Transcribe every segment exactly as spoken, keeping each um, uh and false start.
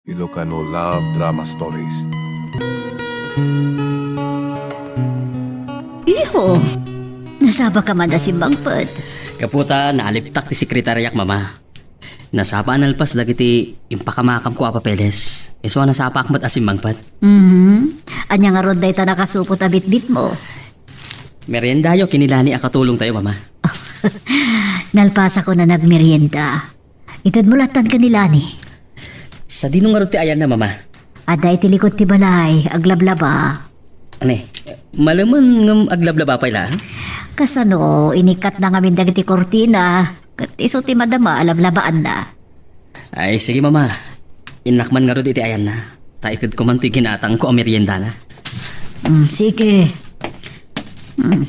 Ilocano Love Drama Stories. Iho, nasapa ka man a simmangpet? Gapu ta naaliptak ti sekretariak, Mama. Nasapa a nalpas dagiti impakamakamko a papeles. Isu a nasapaak met a simmangpet. Mhm. Ania ngarud dayta nakasupot a bitbitmo? Meriendayo ken ni Lani a katulongtayo, Mama. Nalpasakon a nagmerienda. Itedmo lattan ken ni Lani. Sadino ngarud ti ayanna, Mama? Adda iti likod ti balay, aglablaba. Ania, malemen ngem aglablaba pay laeng? Kasano, inikkatna ngamin dagiti kurtina, ket isu ti madama a lablabaanna. Ay, sige, Mama. Innak man ngarud iti ayanna. Ta itedko man toy ginatangko a meriendana. Mm, sige. Mm.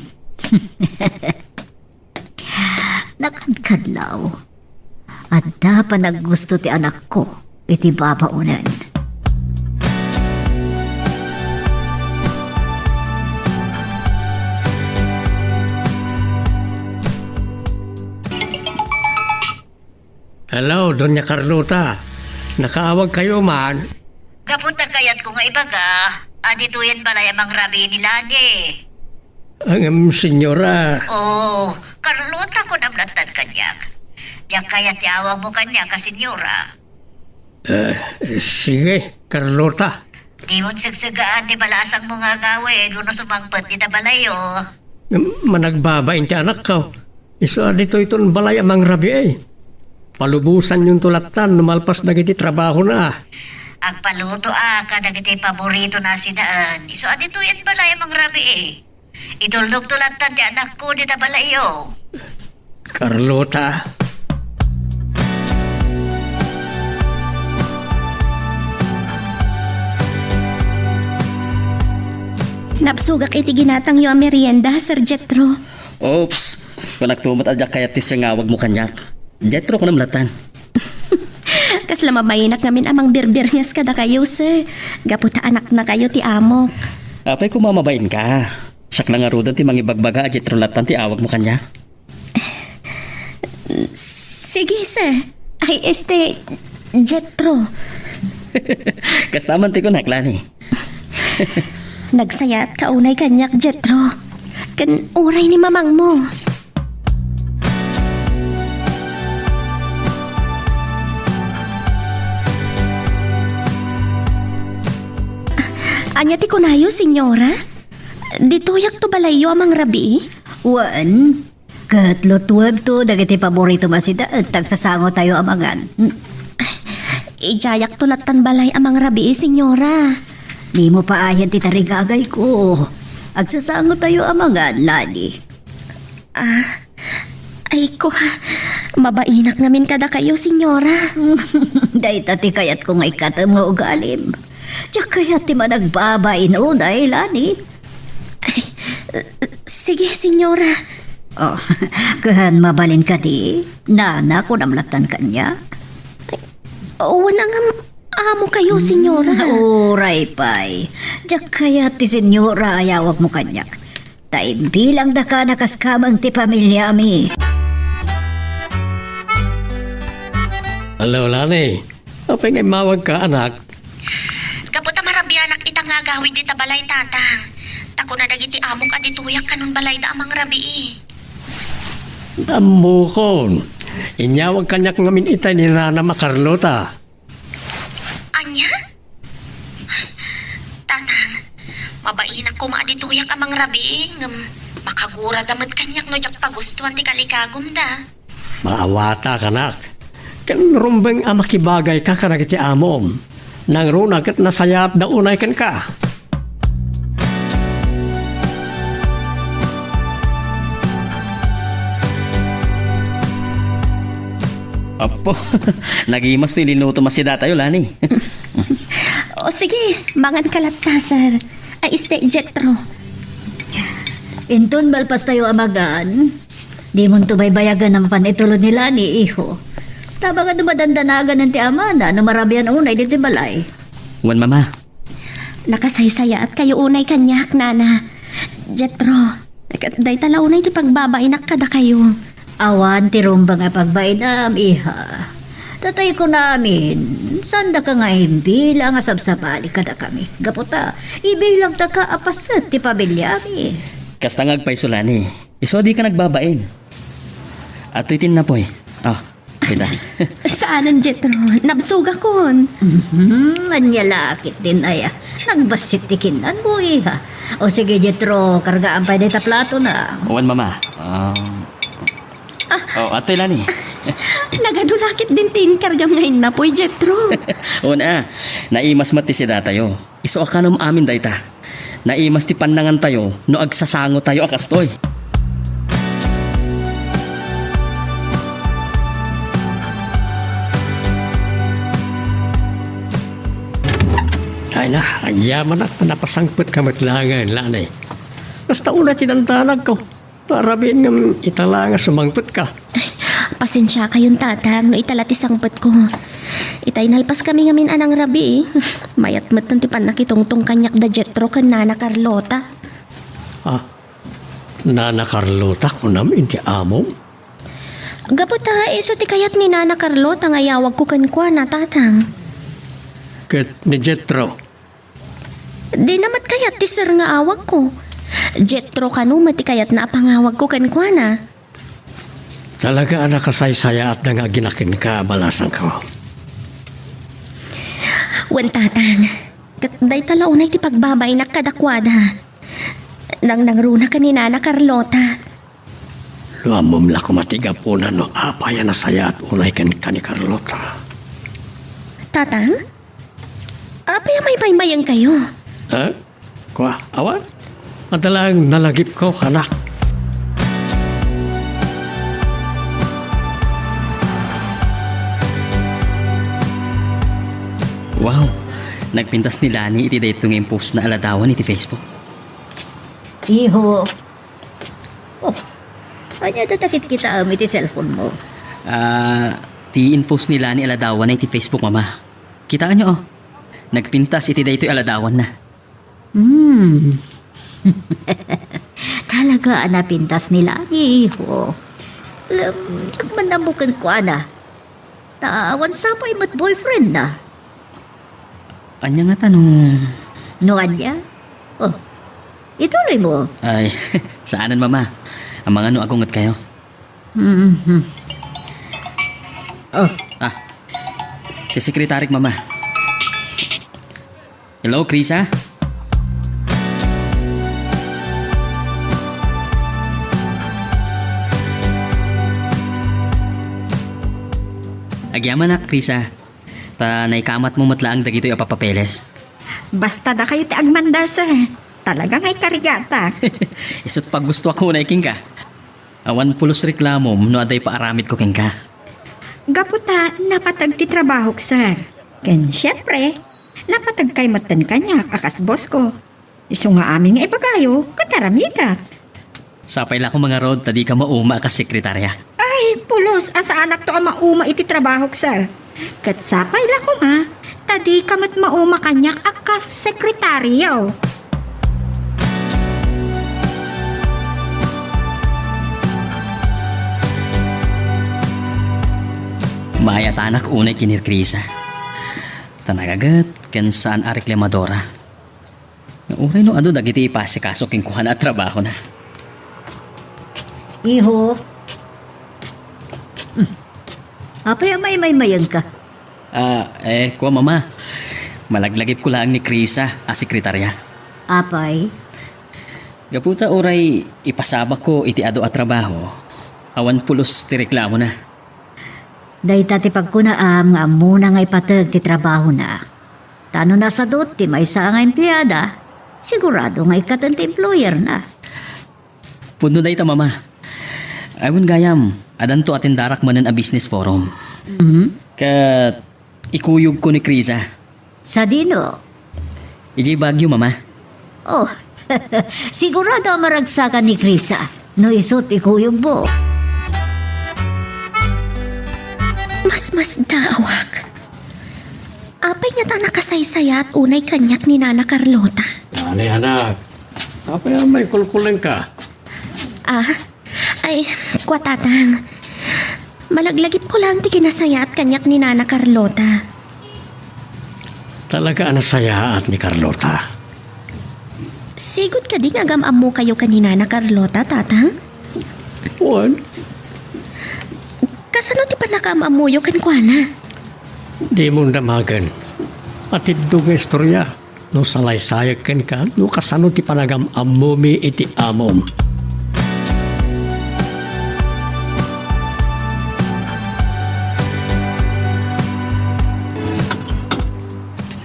Nakadkadlaw, adda panaggusto ti anakko iti babaonen. Hello, Doña Carlota. Nakaawagkayo man? Gapu ta kayatko nga ibaga, aditoyen balay a mangrabii ni Lani. Ngem, senyora. Oh, Carlota, kunam lattan kaniak. Diak kayat ti awagmo kaniak a senyora. Eh, sige, Carlota. Dimon segsegaan ti balaasangmo nga agawid wenno sumangpet dita balayyo. Managbabain ti anakko. Isu a ditoyton balay a mangrabii. Palubosanyonto lattan no malpas dagiti trabahona. Agpalutoak kadagiti paboritona a sinaen. Isu a ditoyen balay a mangrabii. Itulnogto lattan ti anakko dita balayyo. Carlota. Nabsogak iti ginatangyo a merienda, Sir Jethro. Oops, kunak to met a diak kayat ti sir nga awagmo kaniak. Jethro, kunam lattan. Kasla mabainak ngamin a mangbirbirngas kadakayo, sir. Gapu ta anaknakayo ti amok. Apay koma mabainka. Siak la ngaruden ti mangibagbaga a Jethro lattan ti awagmo kaniak. Sige, sir. Ay, este, Jethro. Kasta man ti kunak, Lani. Nagsayaatka unay kaniak, Jethro. Ken uray ni mamangmo. Ania ti kunayo, senyora? Dituyakto balayyo a mangrabii? Wen, ket lutuebto dagiti paboritom a sida, agsasangotayo a mangan. Idiayakto lattan balay a mangrabii, senyora. Dimo paayen ti tarigagayko. Agsasangotayo a mangan, Lani. Ah, ay ko, mabainak ngamin kadakayo, senyora. Dayta ti kayatko nga ikkatem nga ugalim. Diak kayat ti managbabain unay, Lani. Ay, sige, senyora. Oh, ken mabalin kadi, nana, kunam lattan kaniak? Wen a ngem, amo kayo, senyora. Hmm, uray pay. Diak kayat ti senyora a yawagmo kaniak. Ta imbilangdaka a kaskameng ti pamiliami. Hello, Lani. Apay nga immawagka, anak? Gapu ta marabianak ita nga agawid dita balay, Tatang. Ta kuna dagiti amok a ditoyak kanon balayda a mangrabii. Ammokon. Inyawag kaniak ngamin itay ni nanam a Carlota. Ania? Tatang, mabainak koma a ditoyak a mangrabii, ngem makagurada met kaniak no diak pagustuan ti kalikagumda. Maawatak, anak. Ken rumbeng a makibagayka kadagiti amom. Nangruna ket nasayaatda unay kenka. Apo, nagimas ti linutom a sidatayo, Lani. O sige, mangan ka latta, sir. Ay, este, Jethro. Inton malpastayo a magan, dimonto baybayagan a mapan itulod ni Lani, iho. Tabang a dumadandanagan ti amana no marabian unay diti balay. Wen, Mama. Nakasaysayaat kayo unay kaniak, Nana. Jethro, ket dayta la unay ti pagbabainak kadakayo. Awan ti rumbeng a pagbainam, iha. Tatay ko namin, saandaka nga imbilang a sabsabali kadakami. Gapu ta, ibilangtaka a paset ti pamiliami. Kasta nga agpayso, Lani. Isu a dika nagbabain. Adtoy ti innapoy. Ah, ita. Saanen, Jethro. Nabsogakon. Mhm, ania la ketdin aya. Nagbassit ti kinnan mo, iha. O sige, Jethro, kargaam pay dayta platona. Wen, Mama. Ah. Ah. Oh, adtoy, Lani. Nagadu la ketdin ti inkargam nga innapoy, Jethro. Wen a, naimas met ti sidatayo. Isu a kanom amin dayta. Naimas ti pannangantayo no agsasangotayo a kastoy. Ay na, agyamanak a napasangpetka met laengen, Lani. Kasta unay ti dandanagko. Parabien ngem ita la nga sumangpetka. Pasensiakayon, Tatang, no ita la ti sangpetko. Itay nalpaskami ngamin a nangrabii. Mayat metten ti pannakitungtong kaniak da Jethro ken Nana Carlota. Ah, Nana Carlota, kunam iti amom? Gapu ta isu ti kayat ni Nana Carlota nga iyawagko kenkuana, Tatang. Ket ni Jethro? Dina met kayat ti sir nga awagko. Jethro kano met ti kayatna a pangawagko kenkuana. Talaga a nakasaysayaatda nga agina kenka a balasangko. Wen, Tatang. Ket dayta la unay ti pagbabainak kadakuada. Nangnangruna ken ni Nana Carlota. No ammom la koma ti gapuna no apay a nasayaat unay kenka ni Carlota. Tatang? Apay a maymaymayengkayo? Ha? Kua, awan? Adda laeng nalagipko, anak. Wow! Nagpintas ni Lani iti daytoy nga impostna a ladawan iti Facebook. Iho. Oh, ania dayta kitkitaem iti cellphone mo? Ah, ti inpost ni Lani a ladawanna iti Facebook, Mama. Kitaenyo, oh. Nagpintas iti daytoy a ladawanna. Hmm. Talaga a napintas ni Lani, iho. Em, diak man ammo kenkuana. Ta awan sapay met boyfriendna. Ania ngata no? No ania? Oh, ituloy mo. Ay, saanen, Mama. Amangan no agungetkayo. Mhm. Oh. Ah, ti sekretarik, Mama. Hello, Krisa? Agyamanak, Krisa. Ta naikamatmo met laeng dagitoy a papapeles. Basta dakayo ti agmandar, sir. Talaga nga ikarigata. Isu't paggustoak unay kenka. Awan pulos reklamom no adda ipaaramidko kenka. Gapu ta napateg ti trabahok, sir. Ken siempre, napateg kay metten kaniak a kas boss ko. Isu nga amin nga ibagayo, ket aramidak. Sapay la koma ngarud ta dika mauma a kas sekretarya. Ay, pulos a saanakto a mauma iti trabahok, sir. Ket sapay la koma ta dika met mauma kaniak a kas sekretaryo. Maayatanak unay ken ni Krisa. Ta nagaget ken saan a reklamadora. Uray no adu dagiti ipasikaso kenkuana a trabahona. Iho. Hmm. Apay a maymaymayengka? Ah, eh, kua, Mama. Malaglagipko laeng ni Krisa a sekretarya. Apay? Gapu ta uray ipasabakko iti adu a trabaho, awan pulos ti reklamona. Dayta ti pagkunaam nga ammona nga ipateg ti trabahona. Ta no nasadut ti maysa nga empleada, sigurado nga ikkaten ti employerna. Pudno dayta, Mama. Ay, wen gayam, addanto a tindarak manen a business forum. Mhm. Ket ikuyogko ni Krisa. Sadino? Idiay Baguio, Mama. Oh, sigurado a maragsakan ni Krisa no isu't ikuyogmo. Masmasdaawak. Apay ngata a nakasaysayaat unay kaniak ni Nana Carlota? Ani, anak? Apay a maikulkulengka? Ah, ay, kua, Tatang. Malaglagipko laeng ti kinasayaat kaniak ni Nana Carlota. Talaga a nasayaat ni Carlota. Sigud kadi nga agam-ammokayo ken ni Nana Carlota, Tatang? Wen. Kasano ti pannakaam-ammoyo kenkuana? Dimon damagen. Atiddog nga istorya. No salaysayek kenka no kasano ti panagam-ammomi iti amom.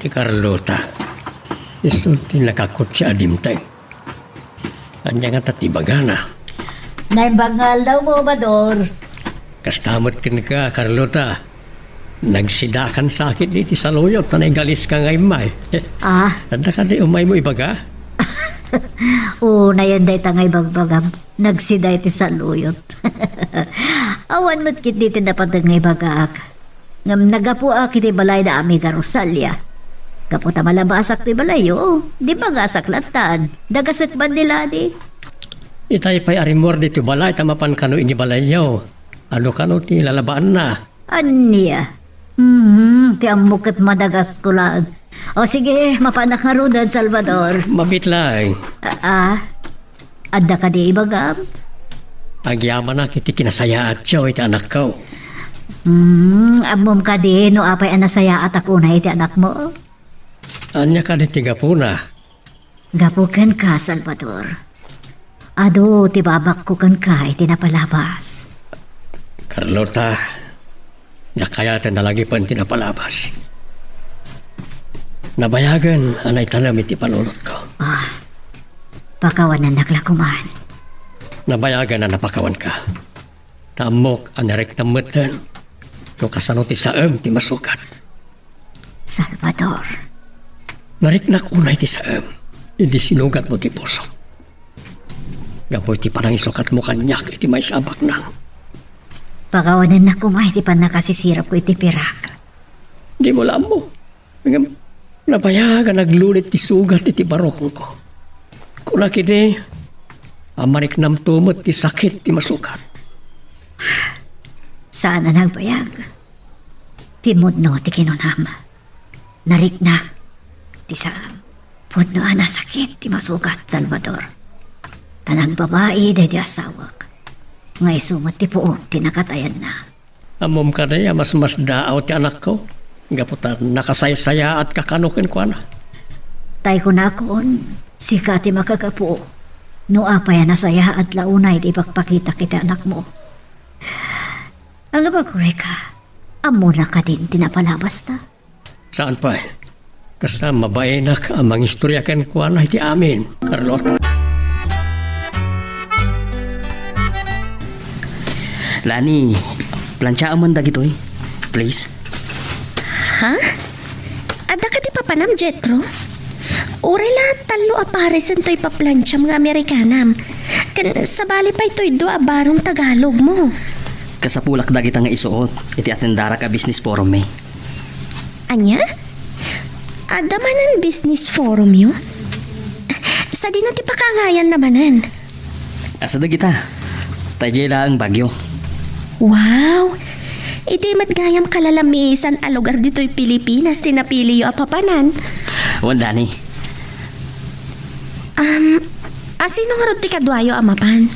Ni Carlota, isu ti nakakutsa a dimteng. Ania ngata ti ibagana? Naimbag nga aldawmo, Bador. Kasta met kenka, Carlota. Nagsidakan sakit iti saluyot ta naigaliska nga immay. Ah. Adda kadi umaymo ibaga? Unayen dayta nga ibagbagam. Nagsida iti saluyot. Awan met ketdi ti napateg nga ibagak. Ngem naggapuak iti balay da Amiga Rosalia. Gapu ta malabasak ti balayyo, di bagasak lattan. Dagasek man ni Lani. Itay pay a rimmuar ditoy balay ta mapan kano iti balayyo. Ano kano ti lalabaanna? Ania? Mhm, ti ammok ket madagasko laeng. O sige, mapanak ngaruden, Salvador. Mabit laeng. Ah, ah. Adda kadi ibagam? Agyamanak iti kinasayaatyo iti anakko. Hmm, ammom kadi no apay a nasayaatak unay iti anakmo? Ania kadi ti gapuna? Gapu kenka, Salvador. Adu ti babakko kenka iti napalabas. Carlota, diak kayaten a lagipen ti napalabas. Nabayagen a naitanem iti panunotko. Ah, pakawanennak la koman. Nabayagen a napakawanka. Ta ammok a nariknam metten no kasano ti saem ti masukat. Salvador. Nariknak unay ti saem, idi sinugatmo ti pusok. Gapu iti panangisukatmo kaniak iti maysa a baknang. Pakawanennak koma iti pannakasisirapko iti pirak. Dimo la ammo. Ngem, nabayag a naglulit ti sugat iti barukongko. Kuna kidi, a mariknamto met ti sakit ti masukat. Saan a nagbayag. Ti mudno ti kinunam. Nariknak ti saem. Pudno a nasakit ti masugat, Salvador. Ta nagbabai daydi asawak. Nga isu met ti puon ti nakatayanna. Ammom kadi a masmasdaaw ti anakko, gapu ta nakasaysayaatka kano kenkuana. Tay kunakon, sika ti makagapu. No apay a nasayaat la unay ti ipakpakitak iti anakmo. Agbaga, Rika, ammona kadin ti napalabasta? Saan pay? Kasta, mabainak a mangistoria kenkuana iti amin, Carlota. Lani, planchaam man dagitoy, please. Ha? Adda kadi papanam, Jetro? Uray la tallo a pares intoy paplancham nga Amerikanam. Ken sabali pay toy dua a barong Tagalogmo. Kasapulak dagita nga isuot iti atendarak a business forum mi. Ania? Adda manen business forumyo? Sadino ti pakangayanna manen? Asa dagita? Ta idiay laeng Baguio. Wow! Idi met gayam kalalamisan a lugar ditoy Pilipinas ti napiliyo a papanan. Wen, Lani. Um, a, sino ngarud ti kaduayo a mapan?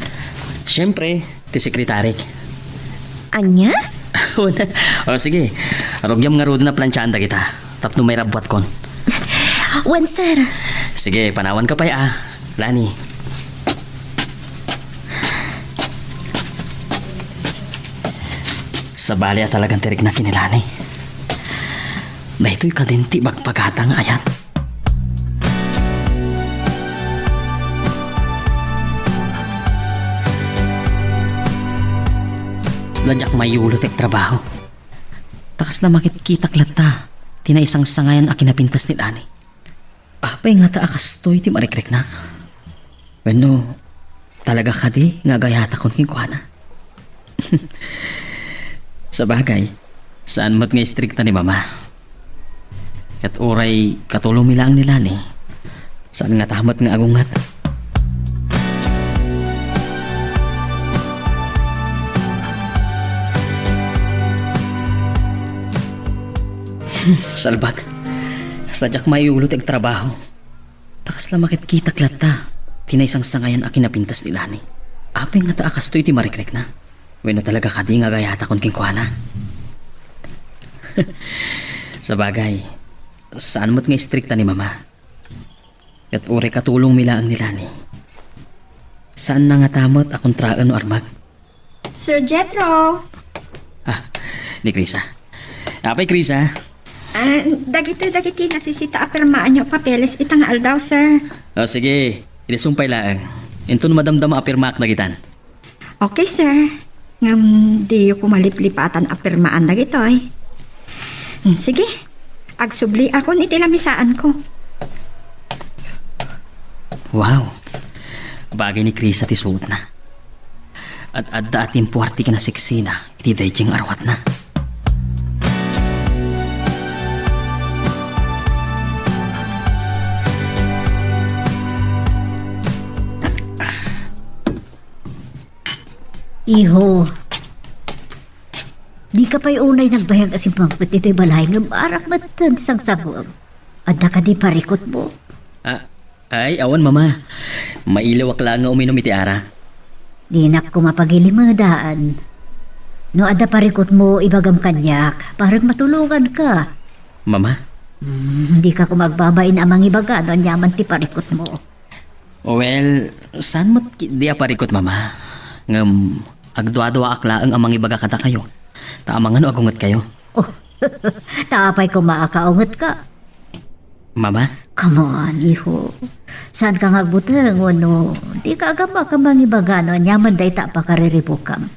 Siyempre, ti sekretarik. Ania? O, sige. Rugiam ngaruden a planchaanak dagita. Tapno mairabbuatkon. Wen, sir. Sige, panawanka pay, a, Lani. Sabali a talagan ti rikna ken ni Lani. Daytoy kadin ti ibagbagata nga ayat. Kasla diak mayulo ti agtrabaho. Ta kasla makitkitak latta ti naisangsangayan a kinapintas ni Lani. Apay ngata a kastoy ti marikriknak? Wenno, talaga kadi nga agayatakon kenkuana? Sabagay, saan met nga istrikta ni Mama. Ket uray katulongmi laeng ni Lani, saan ngata met nga agunget. Salbag. Kasta diak maiulo ti agtrabaho. Ta kasla makitkitak latta ti naisangsangayan a kinapintas ni Lani. Apay ngata a kastoy ti marikrikna? Wenno talaga kadi nga agayatakon kenkuana? Sabagay, saan met nga istrikta ni Mama. Ket uray katulongmi laeng ni Lani. Saanna ngata met a kontraen no armak. Sir Jethro! Ah, ni Krisa. Apay, Krisa? Ah, dagitoy dagiti nasisita a pirmaanyo a papeles ita nga aldaw, sir. O, sige. Idi sumpay laeng. Inton madamdama a pirmaak dagitan. Okay, sir. Ngem diyo koma liplipatan a pirmaan dagitoy. Hmm, sige. Agsubliakon iti lamisaanko. Wow. Bagay ni Krisa ti suotna. Ad-adda a timpuar ti kinaseksina iti daydiay nga aruatna. Iho, dika pay unay nagbayag a simmangpet ditoy balay ngem arak met ti sangsangoem. Adda kadi parikutmo? Ah, ay, awan, Mama. Mailiwak laeng nga uminom iti arak. Dinak koma pagilimedan. No adda parikutmo, ibagam kaniak, para matulonganka. Mama? Hmm, dika koma agbabain a mangibaga no aniaman ti parikutmo. Well, saan met ketdi a parikut, Mama? Ngem agduaduaak laeng a mangibaga kadakayo, ta amangan no agungetkayo. Oh, ta apay koma a kaungetka? Mama? Come on, iho. Saanka nga agbuteng wenno dika agammak a mangibaga no aniaman dayta a pakariribukam?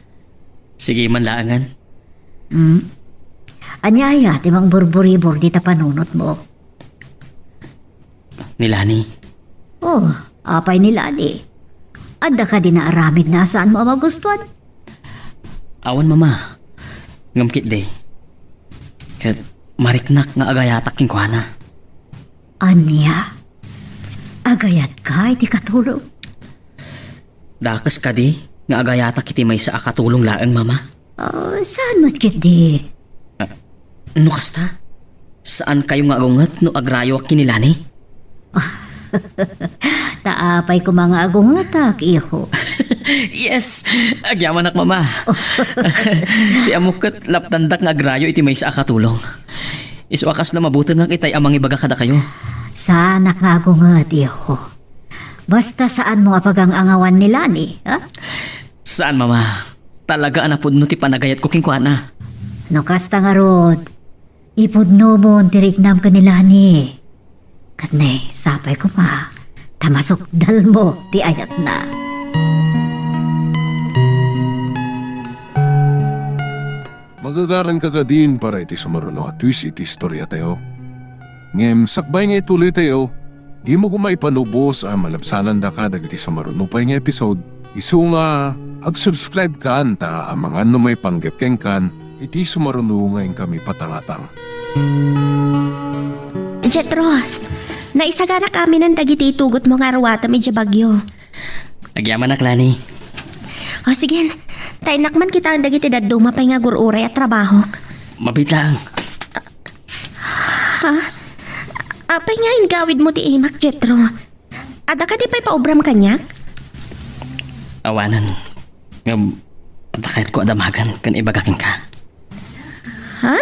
Sige man laengen. Hmm? Ania aya ti mangburburibor dita panunotmo? Ni Lani. Oh, apay ni Lani? Adda kadi naaramidna a saanmo a magustuan? Awan, Mama. Ngem ketdi. Ket mariknak nga agayatak kenkuana. Ania? Agayatka iti katulong? Dakes kadi nga agayatak iti maysa a katulong laeng, Mama? Ah, saan met ketdi? Ah, no kasta, saankayo nga agunget no agrayoak ken ni Lani? Ta apay koma nga agungetak, iho? Yes, agyamanak, Mama. Ti ammok ket lapdandak nga agrayo iti maysa a katulong. Isu a kasla mabutengak itay a mangibaga kadakayo. Saanak nga agunget, iho. Basta saanmo a pagang-angawan ni Lani, ha? Saan, Mama. Talaga a napudno ti panagayatko kenkuana. No kasta ngarud, ipudnomon ti riknam ken ni Lani. Ket ne, sapay koma ta masukdalmo ti ayatna. Magagaranka kadin para iti sumaruno a twist iti istoriatayo. Ngem sakbay nga ituloytayo, dimo koma ipalubos a malabsanandaka dagiti sumaruno pay nga episode. Isu nga, ag-subscribe kan ta amangan no maipanggep kenkan iti sumaruno nga inkami patangatang. Jetro, naisaganak aminen dagiti itugotmo nga aruatam idiay Baguio. Agyamanak, Lani. O, sige. Ta innak man kitaen dagiti dadduma pay nga agur-uray a trabahok. Mabiit laeng. Ha? Apay nga ingawidmo ti imak, Jetro? Adda kadi pay paubram kaniak? Awanen. Ngem, adda kayatko a damagen ken ibaga kenka. Ha?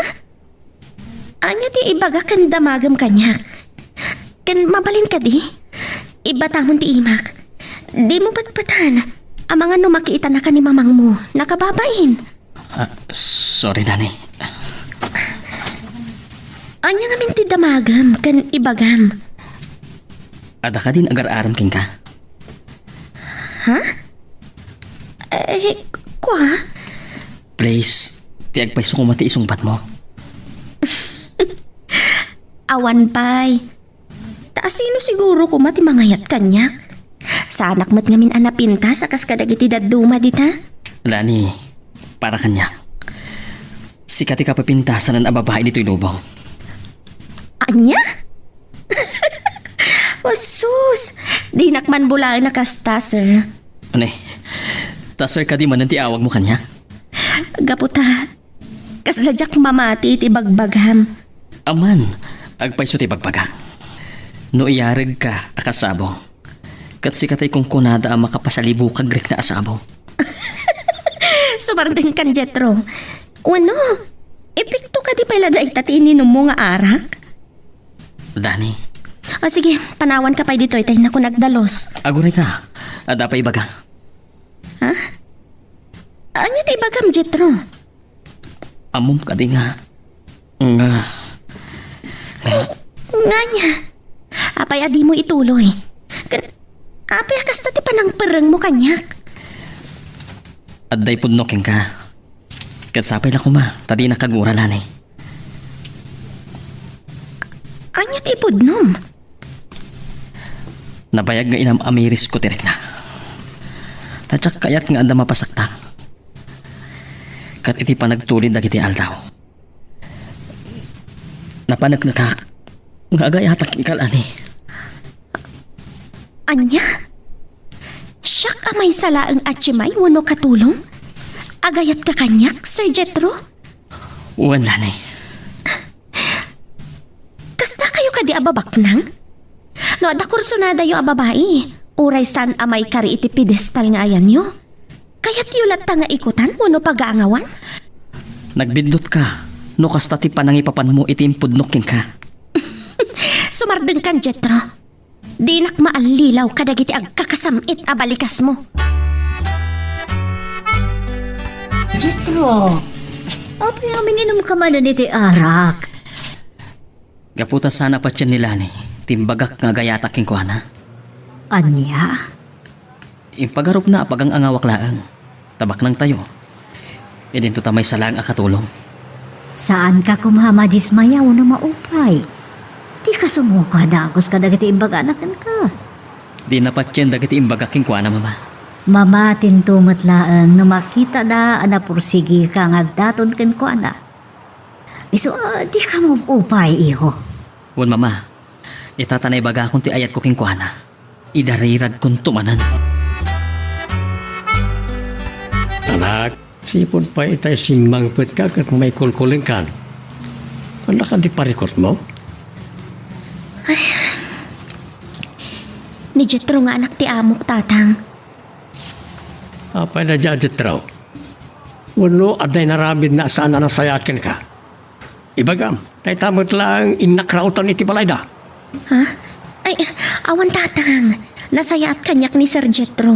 Ania ti ibaga ken damagem kaniak? Ken mabalin kadi? Ibatamon ti imak. Dimo petpetan. Amangan no makiitanaka ni mamangmo, nakababain. Ah, sorry, Lani. Ania ngamin ti damagem ken ibagam? Adda kadin agar-arem kenka? Ha? Eh, kua? Please, ti agpayso koma ti isungbatmo. Awan pay. Ta sino siguro koma ti mangayat kaniak? Saanak met ngamin a napintas a kas kadagiti dadduma dita? Lani, para kaniak, sika ti kapapintasan a babai ditoy lubong. Ania? O sus! Dinak man bulaen a kasta, sir. Ania? Ta sir kadi manen ti awagmo kaniak? Gapu ta, kasla diak mamati iti bagbagam. Aman, agpayso ti bagbagak. No iyaregka a kasabo, ket sika ti kunkunada a makapasalibukag rikna a sabo. Sumardengkan, Jetro. Wenno, epekto kadi pay la dayta ti ininummo nga arak? Dani. O sige, panawanka pay ditoy ta innak agdalus. Agurayka, adda pay ibaga. Ha? Ania ti ibagam, Jetro? Ammom kadi nga, nga, nga. Ngania? Apay a dimo ituloy? Ken, apay a kasta ti panangperrengmo kaniak? Adda ipudno kenka. Ket sapay la koma, ta dinak agura, Lani. Ania ti ipudnom? Nabayag nga inam-amirisko ti riknak. Ta diak kayat nga adda mapasaktak. Ket iti panagtulid dagiti aldaw, napaneknekak nga agayatak kenka, Lani. Ania? Siak a maysa laeng a tiemay wenno katulong? Agayatka kaniak, Sir Jetro? Wen, Lani. Kasta kayo kadi a babaknang? No adda kursunadayo a babai, uray saan a maikari iti pedestal nga ayanyo, kayatyo latta nga ikutan wenno pagaangawan? Nagbiddutka no kasta ti panangipapanmo iti impudnok kenka. Sumardengkan, Jetro. Dinak maallilaw kadagiti agkakasam-it a balikasmo. Jetro, apay a manginomka manen iti arak? Gapu ta saan a patien ni Lani ti imbagak nga agayatak kenkuana. Ania? Impagarupna a pagang-angawak laeng. Ta baknangtayo. Idinto ta maysa laeng a katulong. Saanka koma a madismaya wenno maupay. Dika sumoko a dagus kadagiti imbagana kenka. Dina patien dagiti imbagak kenkuana, Mama. Mamatinto met laeng no makitada a napursigika nga agdaton kenkuana. Isu a dika maupay, iho. Wen, Mama, ita ta naibagakon ti ayatko kenkuana, idariragkonto manen. Anak, sipud pay itay simmangpetka ket maikulkulenkan. Ania kadi parikutmo? Ay, ni Jetro nga anak ti amok, Tatang. Apay na dia, Jetro? Wenno adda inaramidna a saan a nasayaat kenka? Ibagam, dayta met laeng innak rauten iti balayda. Ha? Ay, awan, Tatang. Nasayaat kaniak ni Sir Jetro.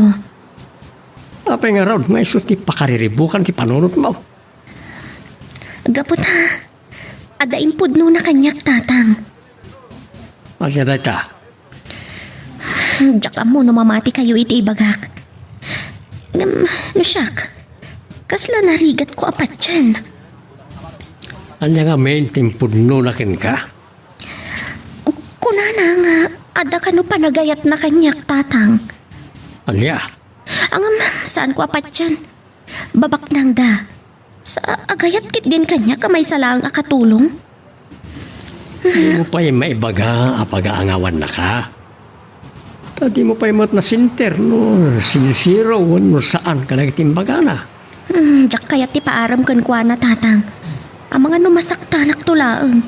Apay ngarud nga isu ti pakariribukan ti panunotmo? Gapu ta adda impudnona kaniak, Tatang. Ania dayta? Diak ammo no mamati kayo iti ibagak. Ngem, no siak, kasla narigatko a patien. Ania ngamin ti impudnona kenka? Kunana nga adda kano panagayatna kaniak, Tatang. Ania? Ngem, saanko a patien. Babaknangda. Sa agayat ketdin kaniak a maysa laeng a katulong? Dimo pay maibaga a pagaangawannaka. Ta dimo pay met nasinter no sincero wenno saan kadagiti imbagana. Hmm, diak kayat ti paaram kenkuana, Tatang. Amangan no masaktanakto laeng.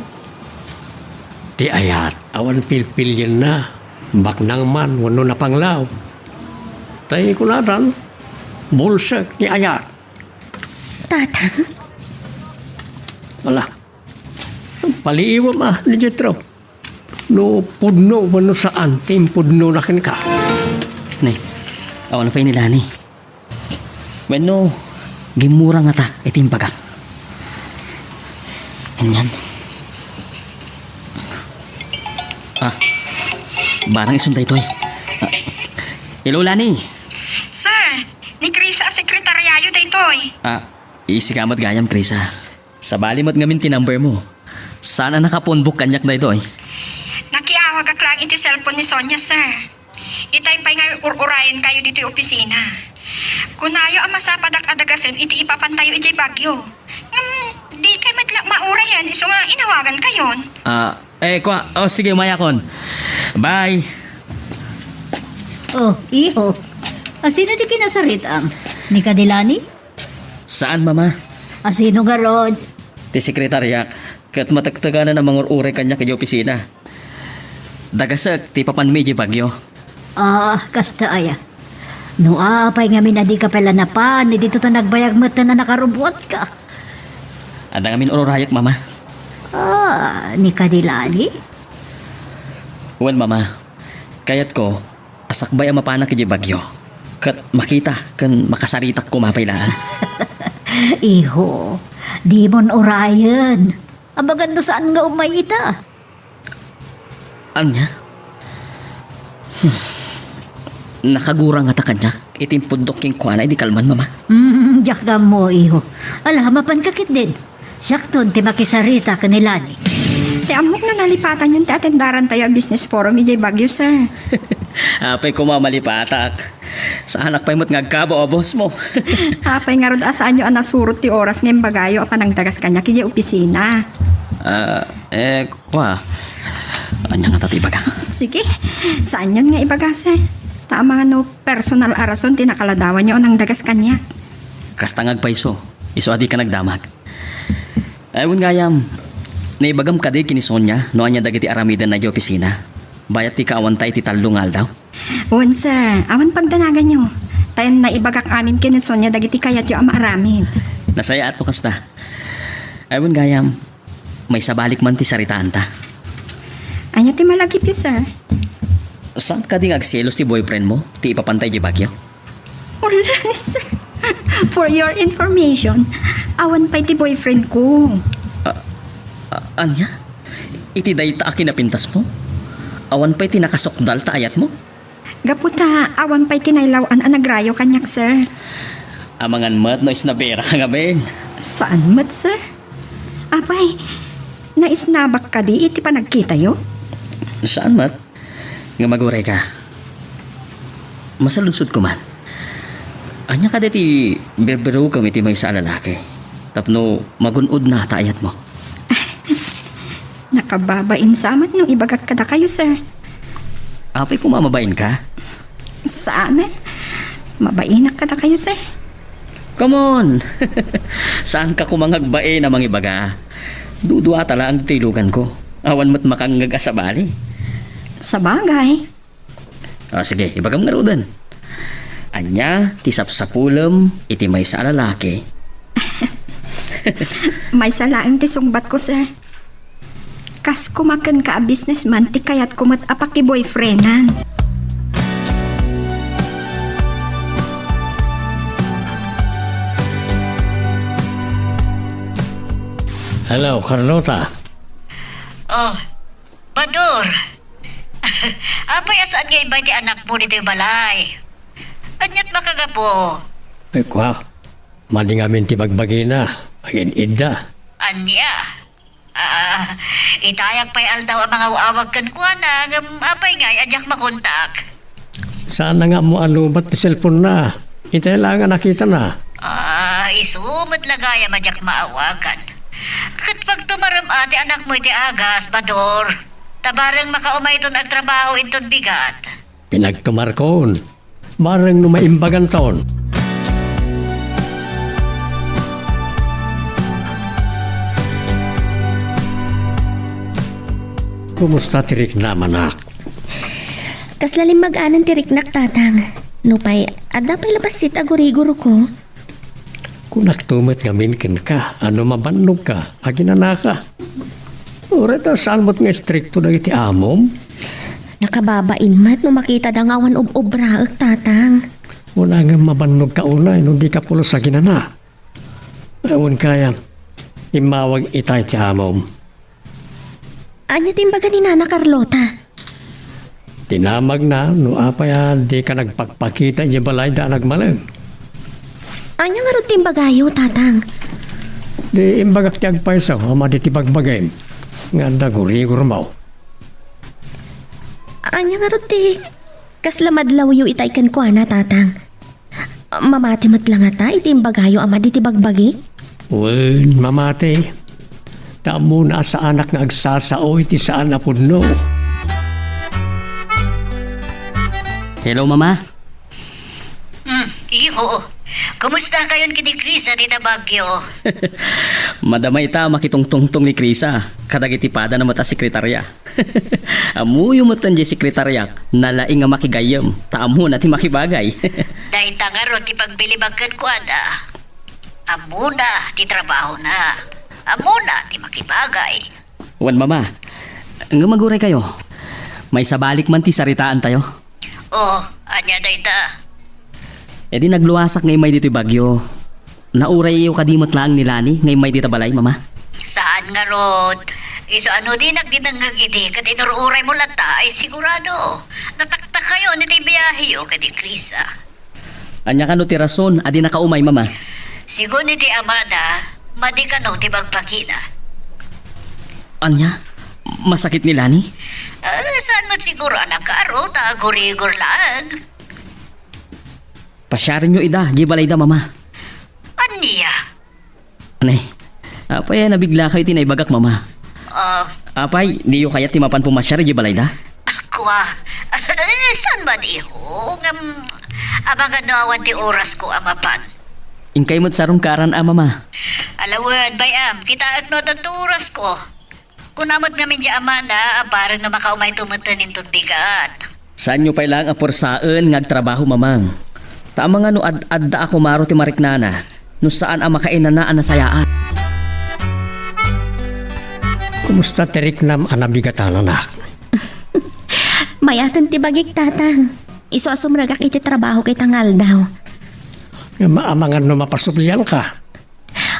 Ti ayat, awan pilpilienna, baknang man wenno napanglaw. Tay kunadan, bulsek ni ayat. Tatang? Ala, paliiwem a ni Jetro. No pudno wenno saan ti impudnona kenka. Ne, awan pay ni Lani. Wenno, gimmura ngata iti imbagak. Anian? Ah, barang isun daytoy. Ah, hello, Lani. Sir, ni Krisa a sekretaryayo daytoy. Ah, isika met gayam, Krisa. Sabali met ngamin ti number mo. Saan a nakapunbok kaniak daytoy? Nakiawagak laeng iti cellphone ni Sonia, sir. Itay pay nga ur-urayenkayo ditoy opisina. Kunayo a masapadak a dagasen iti ipapantayo idiay Baguio. Ngem, dikay met la maurayen isu nga inawagankayon. Ah, eh, kua, oh, sige, umayakon. Bye. Oh, iho. Asino ti kinasaritam? Ni Kadilani? Saan, Mama? Asino garud? Ti sekretaryak. Ket matekteganan a mangur-uray kaniak idiay opisina. Dagasek ti ipapanmi idiay Baguio. Ah, kasta aya. No apay ngamin a dika pay la napan, ditoy ta nagbayag metten a nakarubuatka. Adda ngamin ururayek, Mama. Ah, ni Kadilani? Wen, Mama. Kayatko, a sakbay a mapanak idiay Baguio. Ket makita ken makasaritak koma pay laeng. Iho, dimon urayen. Abagan no saan nga umay ita. Ania? Hmm. Nakagura ngata kaniak iti impuddok kenkuana idi kalman, Mama. Hmm, diak ammo, iho. Ala, mapanka ketdin. Siakton ti makisarita ken ni Lani. Ti ammok no nalipatanyon ti atendarantayo a business forum idiay Baguio, sir. Apay koma malipatak. Saanak pay met nga agkabo a boss mo. Apay ngarud a saanyo a nasurot ti oras nga imbagayo a panangdagas kaniak idiay opisina? Ah, eh, kua. Ania ngata ti ibaga? Sige, saanyon nga ibaga, sir. Ta amangan no personal a rason ti nakaladawanyo a nangdagas kaniak. Kasta nga agpayso, isu a dika nagdamag. Ay, wen gayam, naibagam kadi ken ni Sonia no ania dagiti aramidenna idiay opisina? Bayat ti kaawanta iti tallo nga aldaw? Wen, sir. Awan pagdanaganyo. Ta naibagak amin ken ni Sonia dagiti kayatyo a maaramid. Nasayaat no kasta. Ay, wen gayam, maisabalik man ti saritaanta. Ania ti malagipyo, sir? Saan kadi nga agselos ti boyfriend mo ti ipapanta idiay Baguio? Wala ni sir. For your information, awan pay ti boyfriend ko. Ah, ah, ania? Iti dayta a kinapintas mo? Awan pay ti nakasukdal ta ayat mo? Gapu ta awan pay ti nailaw-an a nagrayo kaniak, sir. Amangan met no isnabera ka ngamin. Saan met, sir? Apay, naisnabak kadi iti panagkitayo? Saan met? Ngem aguray ka. Masaludsodko man. Ania kadi ti birbirukem iti maysa a lalaki tapno magun-odna ta ayatmo? Nakababain sa met no ibagak kadakayo, sir. Apay koma mabain ka? Saan, eh. Mabainak kadakayo, sir. Come on! Saan ka koma nga agbain a mangibaga? Dudua ta laeng ti iluganko. Awan met makangngeg a sabali. Sabagay. Ah, sige, ibagam ngaruden. Ania ti sapsapulem iti maysa a lalaki? Maysa laeng ti sungbatko, sir. Kas koma kenka a businessman ti kayatko met a pakiboyfriendan. Hello, Carlota. Oh, Bador. Apay a saan nga imbay ti anakmo ditoy balay? Aniat makagapu? Ay, kua. Madi ngamin ti bagbagina. Agin-idda. Ania? Ah, itayak pay aldaw a mangaw-awag kenkuana, ngem apay ngay a diak makontak? Saan nga ammo a lobat ti cellphone-na. Itay laeng a nakitana. Ah, isu met la gayam a diak maawagan. Ket pagtumarem a ti anakmo iti agas, Bador. Ta bareng makaumayton agtrabaho inton bigat. Pinagtumarkon. Bareng no maimbaganton. Kumusta ti riknam, anak? Kasla limmaganan ti riknak, Tatang. Nupay, adda pay la bassit a gurigurko. Kunakto met ngamin kenka a no mabannogka, aginanaka. Uray ta saan met nga istrikto dagiti amom? Nakababain met no makitada nga awan ob-obraek, Tatang. Kunam nga mabannogka unay no dika pulos aginana. Awan kayat, immawag itay ti amom. Ania ti imbaga ni Nana Carlota? Dinamagna no apay a dika nagpakpakita idiay balayda a nagmalem. Ania ngarud ti imbagayo, Tatang? Di imbagak ti agpayso a madi ti bagbagim nga adda gurigurmo. Ania ngarud ti kasla madlawyo itay kenkuana, Tatang? Mamati met la ngata iti imbagayo a madi ti bagbagi? Wen, mamati. Ta ammona a saanak nga agsasao iti saan a pudno. Hello, Mama. Hmm, iho. Kumusta kayon ken ni Chris a ti Baguio? Madama ita a makitungtungtong ni Krisa kadagiti padana met a sekretaria. Ammoyo metten diay sekretariak, nalaing a makigayyem, ta ammona ti makibagay. Dayta ngarud ti pagbilibag kenkuana. Ammona ti trabahona. Ammona ti makibagay. Wen, Mama, ngem aguraykayo. Maisabalik man ti saritaantayo. Oh, ania dayta? Idi nagluasak nga immay ditoy Baguio, naurayyo kadi met laeng ni Lani nga immay dita balay, Mama? Saan ngarud? Isu a no dinak dinengngeg idi ket inur-uraymo latta, ay sigurado. Nataktakkayon iti biaheyo ken ni Krisa. Ania kano ti rason a dinaka umay, Mama? Sigun iti amana, madi kano ti bagbagina. Ania? Masakit ni Lani? Ah, saan met siguro a nagkaaro, ta agurigor laeng. Pasiarenyo ida, diay balayda, Mama. Ania? Anay, apay a nabiglakayo iti naibagak, Mama? Ah. Apay, diyo kayat ti mapan pumasiar idiay balayda? Kua, saan man, iho? Ngem, amangan no awan ti orasko a mapan. Inkay met sarungkaran a, Mama. Ala wen, bay-am, kitaek no adda orasko. Kuna met ngamin diay amana a bareng no makaumayto metten inton bigat. Saanyo pay laeng a puersaen nga agtrabaho, Mamang. Ta amangan no ad-adda a kumaro ti mariknana no saan a makainana a nasayaat. Kumusta ti riknam a nabigatan, anak? Mayaten ti bagik, Tatang. Isu a sumrekak iti trabahok ita nga aldaw. Ngem amangan no mapasublianka.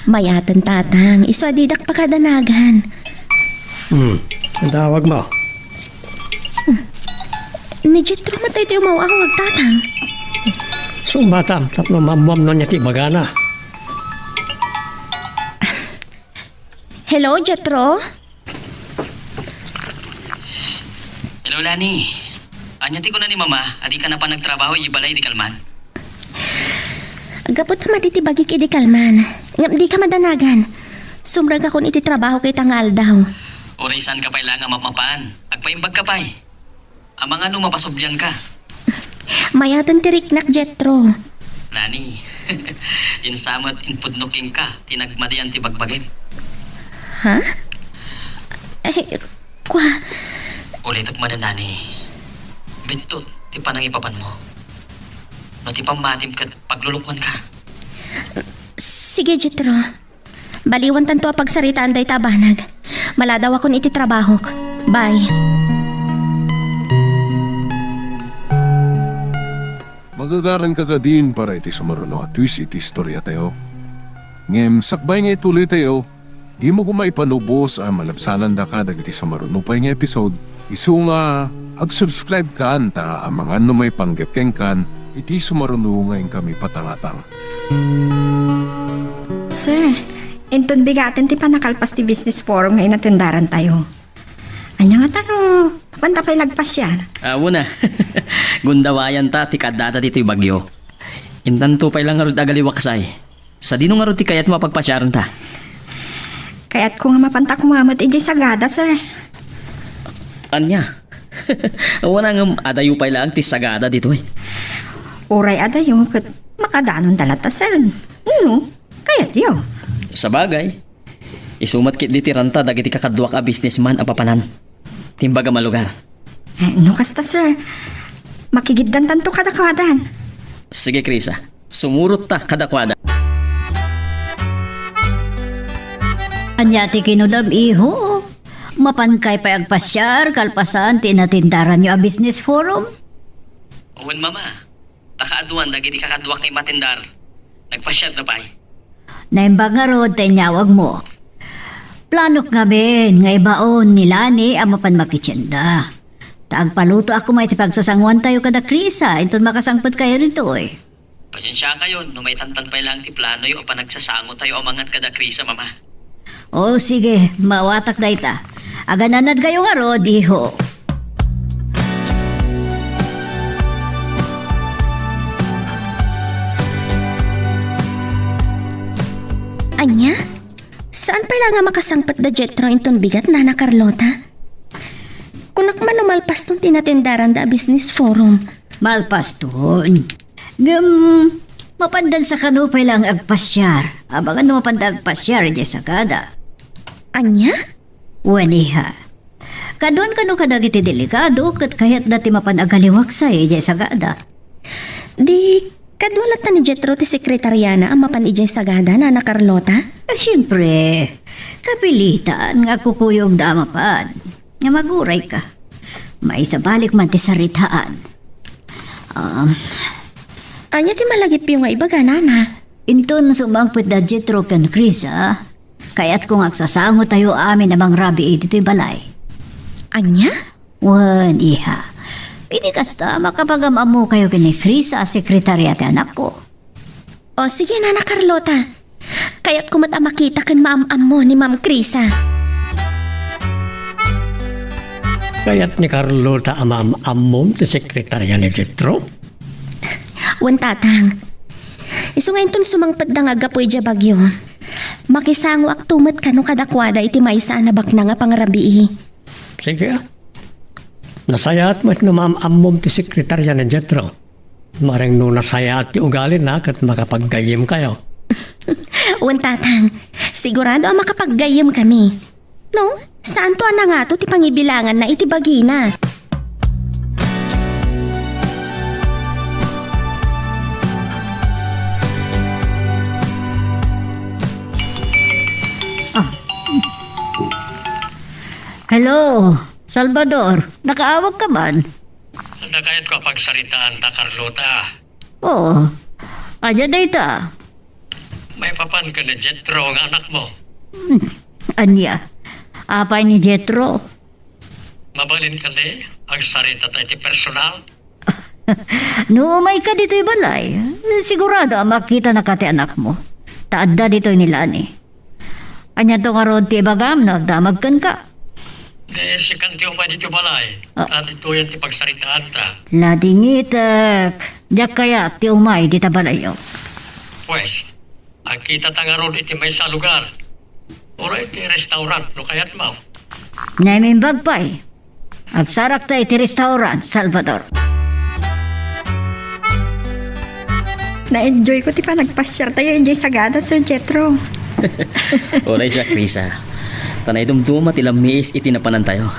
Mayaten, Tatang. Isu a didak pakadanagan. Hmm. Adawagmo. Ni Jetro met daytoy umaw-awag, Tatang. Sungbatam, tapno maammuam no ania ti ibagana. Hello, Jetro? Hello, Lani. Ania ti kuna ni Mama a dika napan nagtrabaho idiay balay idi kalman? Gapu ta madi ti bagik idi kalman. Ngem dika madanagan. Sumrekakon iti trabahok ita nga aldaw. Uray saanka pay laeng a mapmapan, agpaimbagka pay. Amangan no mapasublianka. Mayaten ti riknak, Jetro. Lani, insa met impudno kenka ti nagmadian ti bagbagim. Ha? Ay, kua. Ulitek manen, Lani. Bitot ti panangipapanmo. No ti pammatim ket paglulukmanka. Sige, Jetro. Baliwantanto a pagsaritaan dayta a banag. Maladawakon iti trabahok. Bye. Magagaranka kadin para iti sumaruno a twist iti istoriatayo. Ngem sakbay nga ituloytayo, dimo koma ipanubos a malabsanandaka dagiti sumaruno pay nga episode. Isu nga, ag-subscribe kan ta amangan no maipanggep kenkan iti sumaruno nga inkami patangatang. Sir, inton bigaten ti pannakalpas ti business forum nga inatendarantayo. Ania ngata no mapanta pay lagpasiar? Awan a. Gundawayanta ti kaaddada ditoy Baguio. Intanto pay la ngarud a agaliwaksay. Sadino ngarud ti kayatmo a pagpasiarenta? Kayatko nga mapanta koma met idiay Sagada, sir. Ania? Awan a ngem adayo pay laeng ti Sagada ditoy. Uray adayo ket makadanonda latta, sir. No, kayatyo. Sabagay. Isu met ketdi ti ranta dagiti kakaduak a businessman a papanan. Ti imbagam a lugar. Eh, no kasta, sir, makigiddantanto kadakuadan. Sige, Krisa. Sumurotta kadakuada. Ania ti kinunam, iho? Mapankay pay agpasiar kalpasan ti inatendaranyo a business forum? Wen, Mama. Ta kaaduan dagiti kakaduak nga immatendar. Nagpasiarda pay. Naimbag ngarud ta inyawagmo. Planok ngamin nga ibaon ni Lani a mapan makitienda. Ta agpalutoak koma iti pagsasangoantayo kada Krisa inton makasangpetkayo ditoy. Pasensiakayon no maitantan pay laeng ti planoyo a panagsasangotayo amangan kada Krisa, Mama. O, sige, maawatak dayta. Agananadkayo ngarud, iho. Ania? Saan pay la nga makasangpet da Jetro inton bigat, Nana Carlota? Kunak man no malpaston ti inatendaranda a business forum. Malpaston. Ngem, Mapandan sa kano pay laeng agpasiar. Amangan no mapanda agpasiar idiay sagada. Ania? Wen, iha. Kaduan kano kadagiti delegado ket kayatda ti mapan agaliwaksa idiay sagada. Di, kadua latta ni Jetro ti sekretariana a mapan idiay sagada, Nana Carlota? Eh, siempre, kapilitan nga agkukuyogda a mapan. Nga magurayka. Maisabalik man ti saritaan. Um, Ania ti malagipyo nga ibaga, Nana? Inton sumangpet da Jetro ken Krisa, kayatko nga agsasangotayo amin a mangrabii ditoy balay. Ania? Wen, iha. Idi kasta, makapag-am-ammokayo ken ni Krisa a sekretaria ti anakko. O, sige, Nana Carlota. Kayatko met a makita ken maam-ammo ni Ma'am Krisa. Kayat ni Carlota a maam-ammom ti sekretaria ni Jetro? Wen, Tatang. Isu nga inton sumangpetda nga aggapu idiay Baguio, makisangoakto met kano kadakuada iti maysa a nabaknang a pangrabii. Sige, a. Nasayaat met no maam-ammom ti sekretaria ni Jetro. Mareng no nasayaat ti ugalina ket makapaggayyemkayo. Wen, Tatang. Sigurado a makapaggayyemkami. No, saanto a nangato ti pangibilanganna iti bagina. Ah. Hello, Salvador. Nakaawagka man? Ania kayatko a pagsaritaanta, Carlota? Oo. Ania dayta? Maipapan ken ni Jetro nga anakmo. Ania? Apay ni Jetro? Mabalin kadi agsaritata iti personal? No umayka ditoy balay, sigurado a makitanaka ti anakmo. Ta adda ditoy ni Lani. Aniato ngarud ti ibagam no agdamag kenka? Di, sikan ti umay ditoy balay. Ah. Ta ditoyen ti pagsaritaanta. Ladingitek. Diak kayat ti umay dita balayyo. Pues, agkitata ngarud iti maysa a lugar. Uray iti restaurant no kayatmo. Naimbag pay. Agsarakta iti restaurant, Salvador. Na-enjoy ko ti panagpasiartayo idiay sagada, Sir Jetro. Uray siak, Krisa. Ta naidumduma ti lammiis iti napanantayo.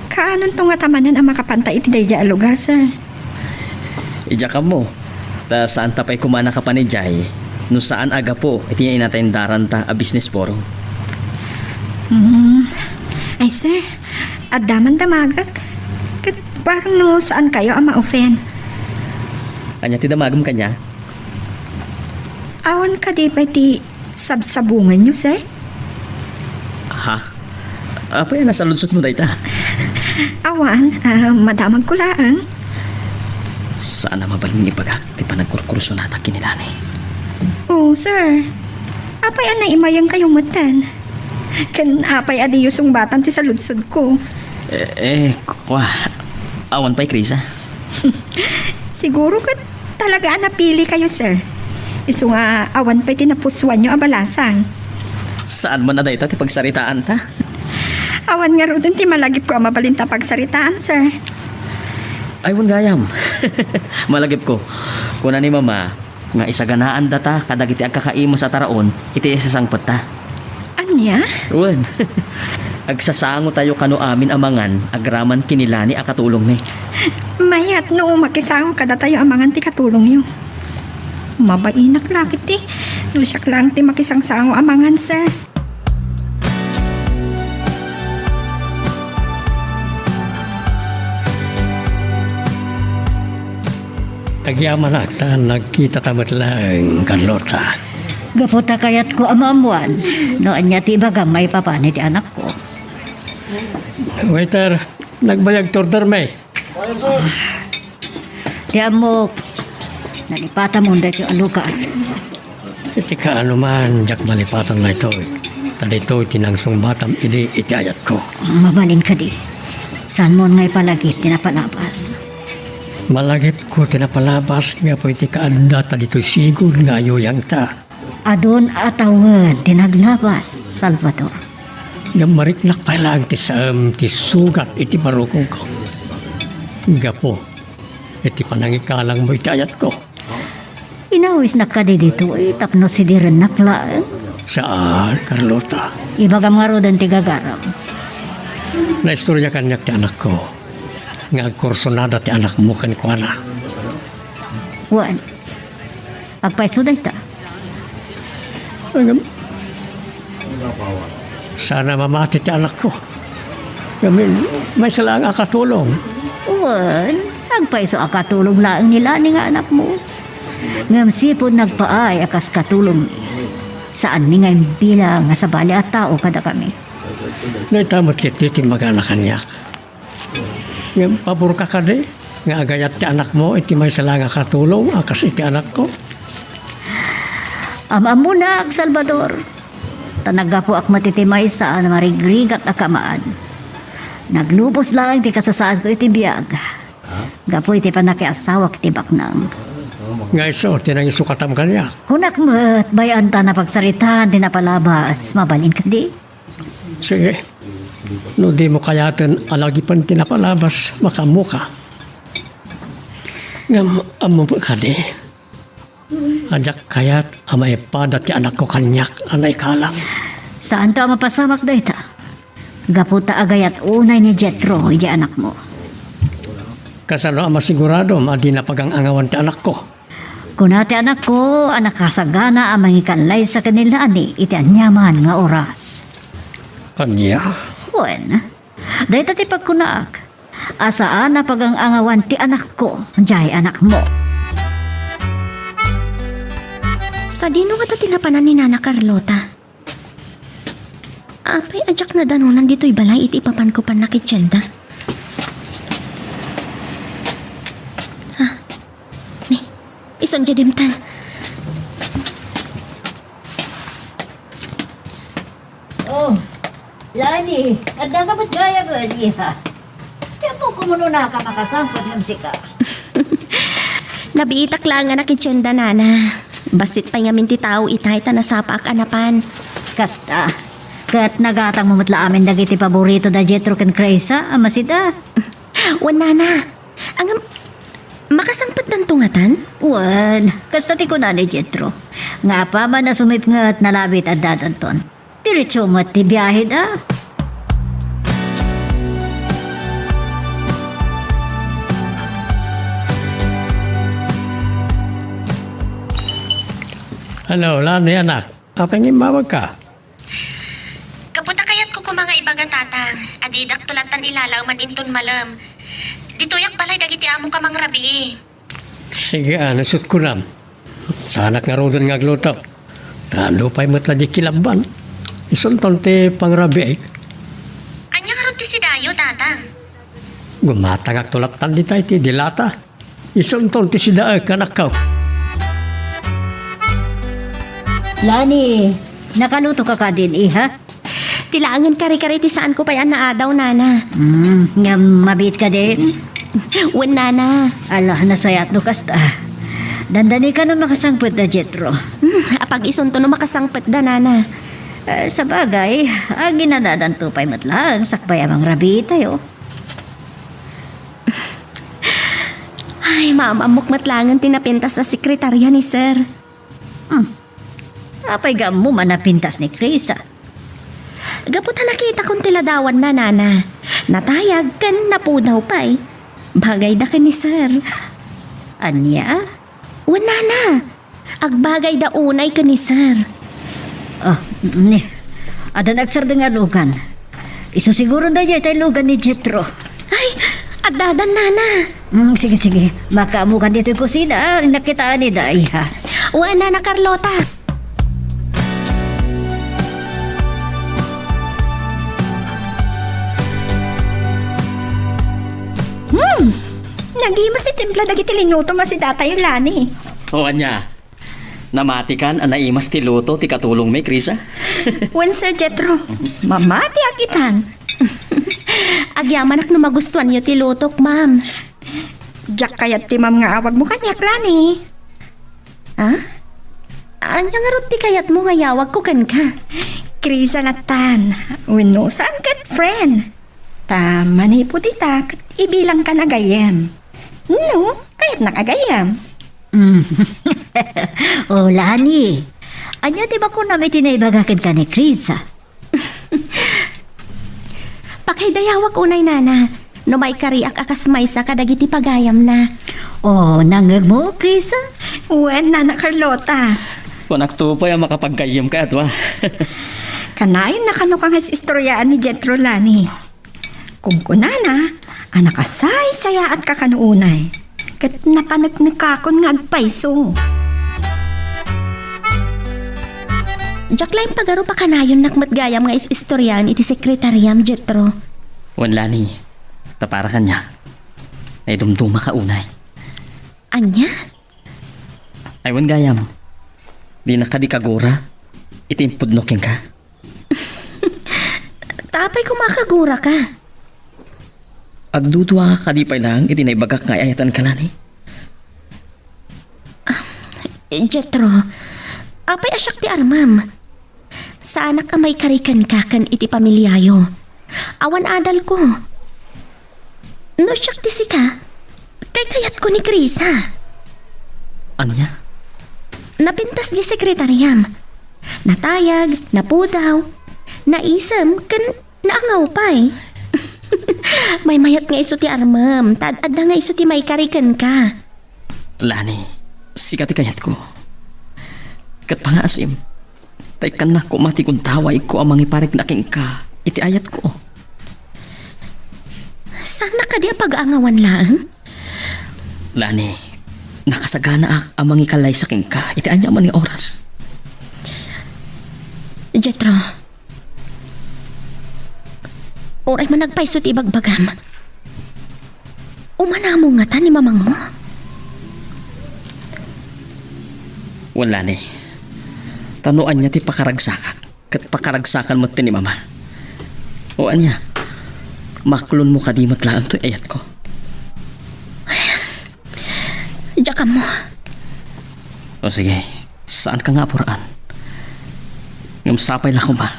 Kaanonto ngata manen a makapanta iti daydiay a lugar, sir? Idiak ammo, ta saanta pay koma a nakapan idiay no saan a gapu iti nainatay daranta a business forum. Hmm. Ay, sir, adda man damagek. Ket bareng no saankayo a ma-offend. Ania ti damagem kaniak? Awan kadi pay ti sabsabunganyo, sir? Ha? Apay a nasaludsodmo dayta? Awan, ah, madamagko laeng. Saan a mabalin nga ibagak ti panagkurkursunata ken ni Lani. Oo, sir. Apay a naimayengkayo metten? Ken apay a diyo sungbatan ti saludsodko? Eh, eh, kua, awan pay, Krisa. Siguro ket talaga a napilikayo, sir. Isu nga awan pay ti napusoanyo a balasang. Saan man a dayta ti pagsaritaanta? Awan ngaruden ti malagipko a mabalinta a pagsaritaan, sir. Ay, wen gayam. Malagipko. Kuna ni Mama, nga isaganaandata kadagiti agkakaimes a taraon iti isasangpetta. Ania? Wen, agsasangotayo kano amin a mangan agraman ken ni Lani a katulongmi. Mayat no makisango kadatayo a mangan ti katulongyo. Mabainak la ketdi no siak laeng ti makisangsango a mangan, sir. Agyamanak ta nagkitata met laeng, Carlota. Gapu ta kayatko a maammoan no ania ti ibagam maipapan iti anakko. Waiter, nagbayag ti ordermi. Ti ammok, nalipatamon daytoy a lugar. Iti kaano man, diak malipatan daytoy. Ta daytoy ti nangsungbatam idi iti ayatko. Mabalin kadi, saanmon nga ipalagip ti napalabas? Malagipko ti napalabas gapu iti kaadda ta ditoy sigud nga ayuyangta. Adun a tawen ti naglabas, Salvador. Ngem mariknak pay laeng ti saem ti sugat iti barukongko. Gapu iti panangikalangmo iti ayatko. Nawisnak kadi ditoy tapno sidirennak laeng? Saan, Carlota. Ibagam ngaruden ti gagaram. Naistorya kaniak ti anakko nga agkursunada ti anakmo kenkuana. Wen, agpayso dayta. Ngem, saan a mamati ti anakko. Ngem, maysa laeng a katulong. Wen, agpayso a katulong laeng ni Lani nga anakmo. Ngem sipud nagpaay a kas katulongmi, saanmi nga imbilang nga sabali a tao kadakami. Dayta met ketdi ti magana kaniak. Ngem paborka kadi nga agayat ti anakmo iti maysa laeng a katulong a kas iti anakko? Am-ammonak, Salvador. Ta naggapuak met iti maysa a marigrigat a kamaan. Naglubos laeng ti kasasaadko iti biag gapu iti pannakiasawak iti baknang. Nga isu ti nangisukatam kaniak. Kunak met, bay-anta a pagsaritaan ti napalabas. Mabalin kadi? Sige. No dimo kayaten a lagipen ti napalabas, makaammoka. Ngem ammom kadi a diak kayat a maipada ti anakko kaniak a naikalang. Saanto a mapasamak dayta, gapu ta agayat unay ni Jetro idiay anakmo. Kasano a masiguradom a dina pagang-angawan ti anakko? Kuna ti anakko a nakasagana a mangikallaysa ken ni Lani iti aniaman nga oras. Ania? Wen, dayta ti pagkunaak, a saan a pagang-angawan ti anakko, diay anakmo. Sadino ngata ti napanan ni Nana Carlota? Apay a diak nadanonan ditoy balay iti ipapanko pannakitienda? Ah, ni, isun diay dimteng. Oh, Lani, adda ka met gayam, iha? Ti ammok, umuna ka makasangpet ngem sika. Nabiitak laeng a nakitienda, Nana. Bassit pay ngamin ti tao itay ta nasapaak a napan. Kasta, ket nagatangmo met la amin dagiti paborito da Jetro ken Krisa a masida. Wen, Nana. Ngem, makasangpetdanto ngatan? Wen, kasta ti kuna ni Jetro, nga apaman a sumipnget, nalabit addadanton. Diretso met ti biaheda. Hello, Lani, anak. Apay nga immawagka? Gapu ta kayatko koma nga ibaga, Tatang, a didak tulatan ilalaeman inton malem. Ditoyak balay dagiti amok a mangrabii. Sige, a, no isut' kunam. Saanak ngaruden nga agluto. Ta nupay met la di kilabban, isunton ti pangrabiik. Ania ngarud ti sidayo, Tatang? Gumatangak tulatan ditay ti dilata. Isunton ti sidaek, anakko. Lani, nakaluto ka kadin, iha? Ti laengen kare-kare ti saanko pay a naadaw, Nana. Hmm, ngem mabiit kadin? Wen, Nana. Ala, nasayaat no kasta. Dandani ka no makasangpet da Jetro. Hmm, apag-isunto no makasangpet da, Nana. Eh, sabagay, aginanadanto pay met laeng sakbay a mangrabii tayo. Ay, maam-ammok met laengen ti napintas a sekretarya ni Sir. Hmm. Apay nga ammom a napintas ni Krisa? Gapu ta nakitakon ti ladawanna, Nana. Natayag ken napudaw pay. Bagayda ken ni Sir. Ania? Wen, Nana. Agbagayda unay ken ni Sir. Ah, ni. Adda nagsardeng a lugan. Isu siguro daydiay tay lugan ni Jetro. Ay, addadan, Nana. Mm, sige, sige. Makaammokan ditoy kusina, ah. Nakitaanida, iha. Wen, Nana Carlota. Hmm. Nagimas ti timpla dagiti linutom a sidatayo, Lani. O, ania? Namatikan a naimas ti luto ti katulongmi, Krisa? Wen, Sir Jetro, mamatiak itan. Agyamanak no magustuanyo ti lutok, ma'am. Diak kayat ti ma'am nga awagmo kaniak, Lani. Ha? Ania ngarud ti kayatmo nga iyawagko kenka? Krisa latan. Wenno saan ket friend. Ta manipud ita ket ibilangkan a gayyem. No, kayatnak a gayyem. Mm. O, Lani, ania ti bakonam iti naibaga kenka ni Chris? Pakaidayawak unay, Nana, no maikariak a kas maysa kadagiti pagayamna. O, nangngegmo, Chris? Wen, Nana Carlota. Kunakto pay a makapaggayyem kayat, wa? Kanayon a kano ka nga is-istoriaan ni Jethro, Lani. Kunkunana a nakasaysayaatka kano unay, ket napaneknekakon nga agpayso. Diak la impagarup a kanayonnak met gayam nga is-istoriaen iti sekretariam, Jethro. Wen, Lani, ta para kaniak, naidumdumaka unay. Ania? Ay, wen gayam, dinak kadi kagura iti impudno kenka? Ta apay koma a kaguraka? Agdudua kadi pay laeng iti naibagak nga ay-ayatenka, Lani? Ah, Jethro, apay a siak ti armem? Saanak a maikari kenka ken iti pamiliayo. Awan adalko. No siak ti sika, kaykayatko ni Krisa. Ania? Napintas diay sekretariam. Natayag, napudaw, naisem, ken naangaw pay. Maymayat nga isu ti armem, ta ad-adda nga isu ti maikari kenka. Lani, sika ti kayatko. Ket pangngaasim, ta ikkannak koma ti guntawaigko a mangiparikna kenka iti ayatko. Saannak kadi a pag-aangawan laeng? Lani, nakasaganaak a mangikallaysa kenka iti aniaman nga oras. Jethro, uray man agpayso ti ibagbagam, umanammo ngata ni mamangmo? Wen, Lani, ta no ania ti pakaragsakak, ket pakaragsakan met ti ni Mama. O ania, maklonmo kadi met laeng toy ayatko? Diak ammo. O sige, saanka nga apuraan. Ngem sapay la koma,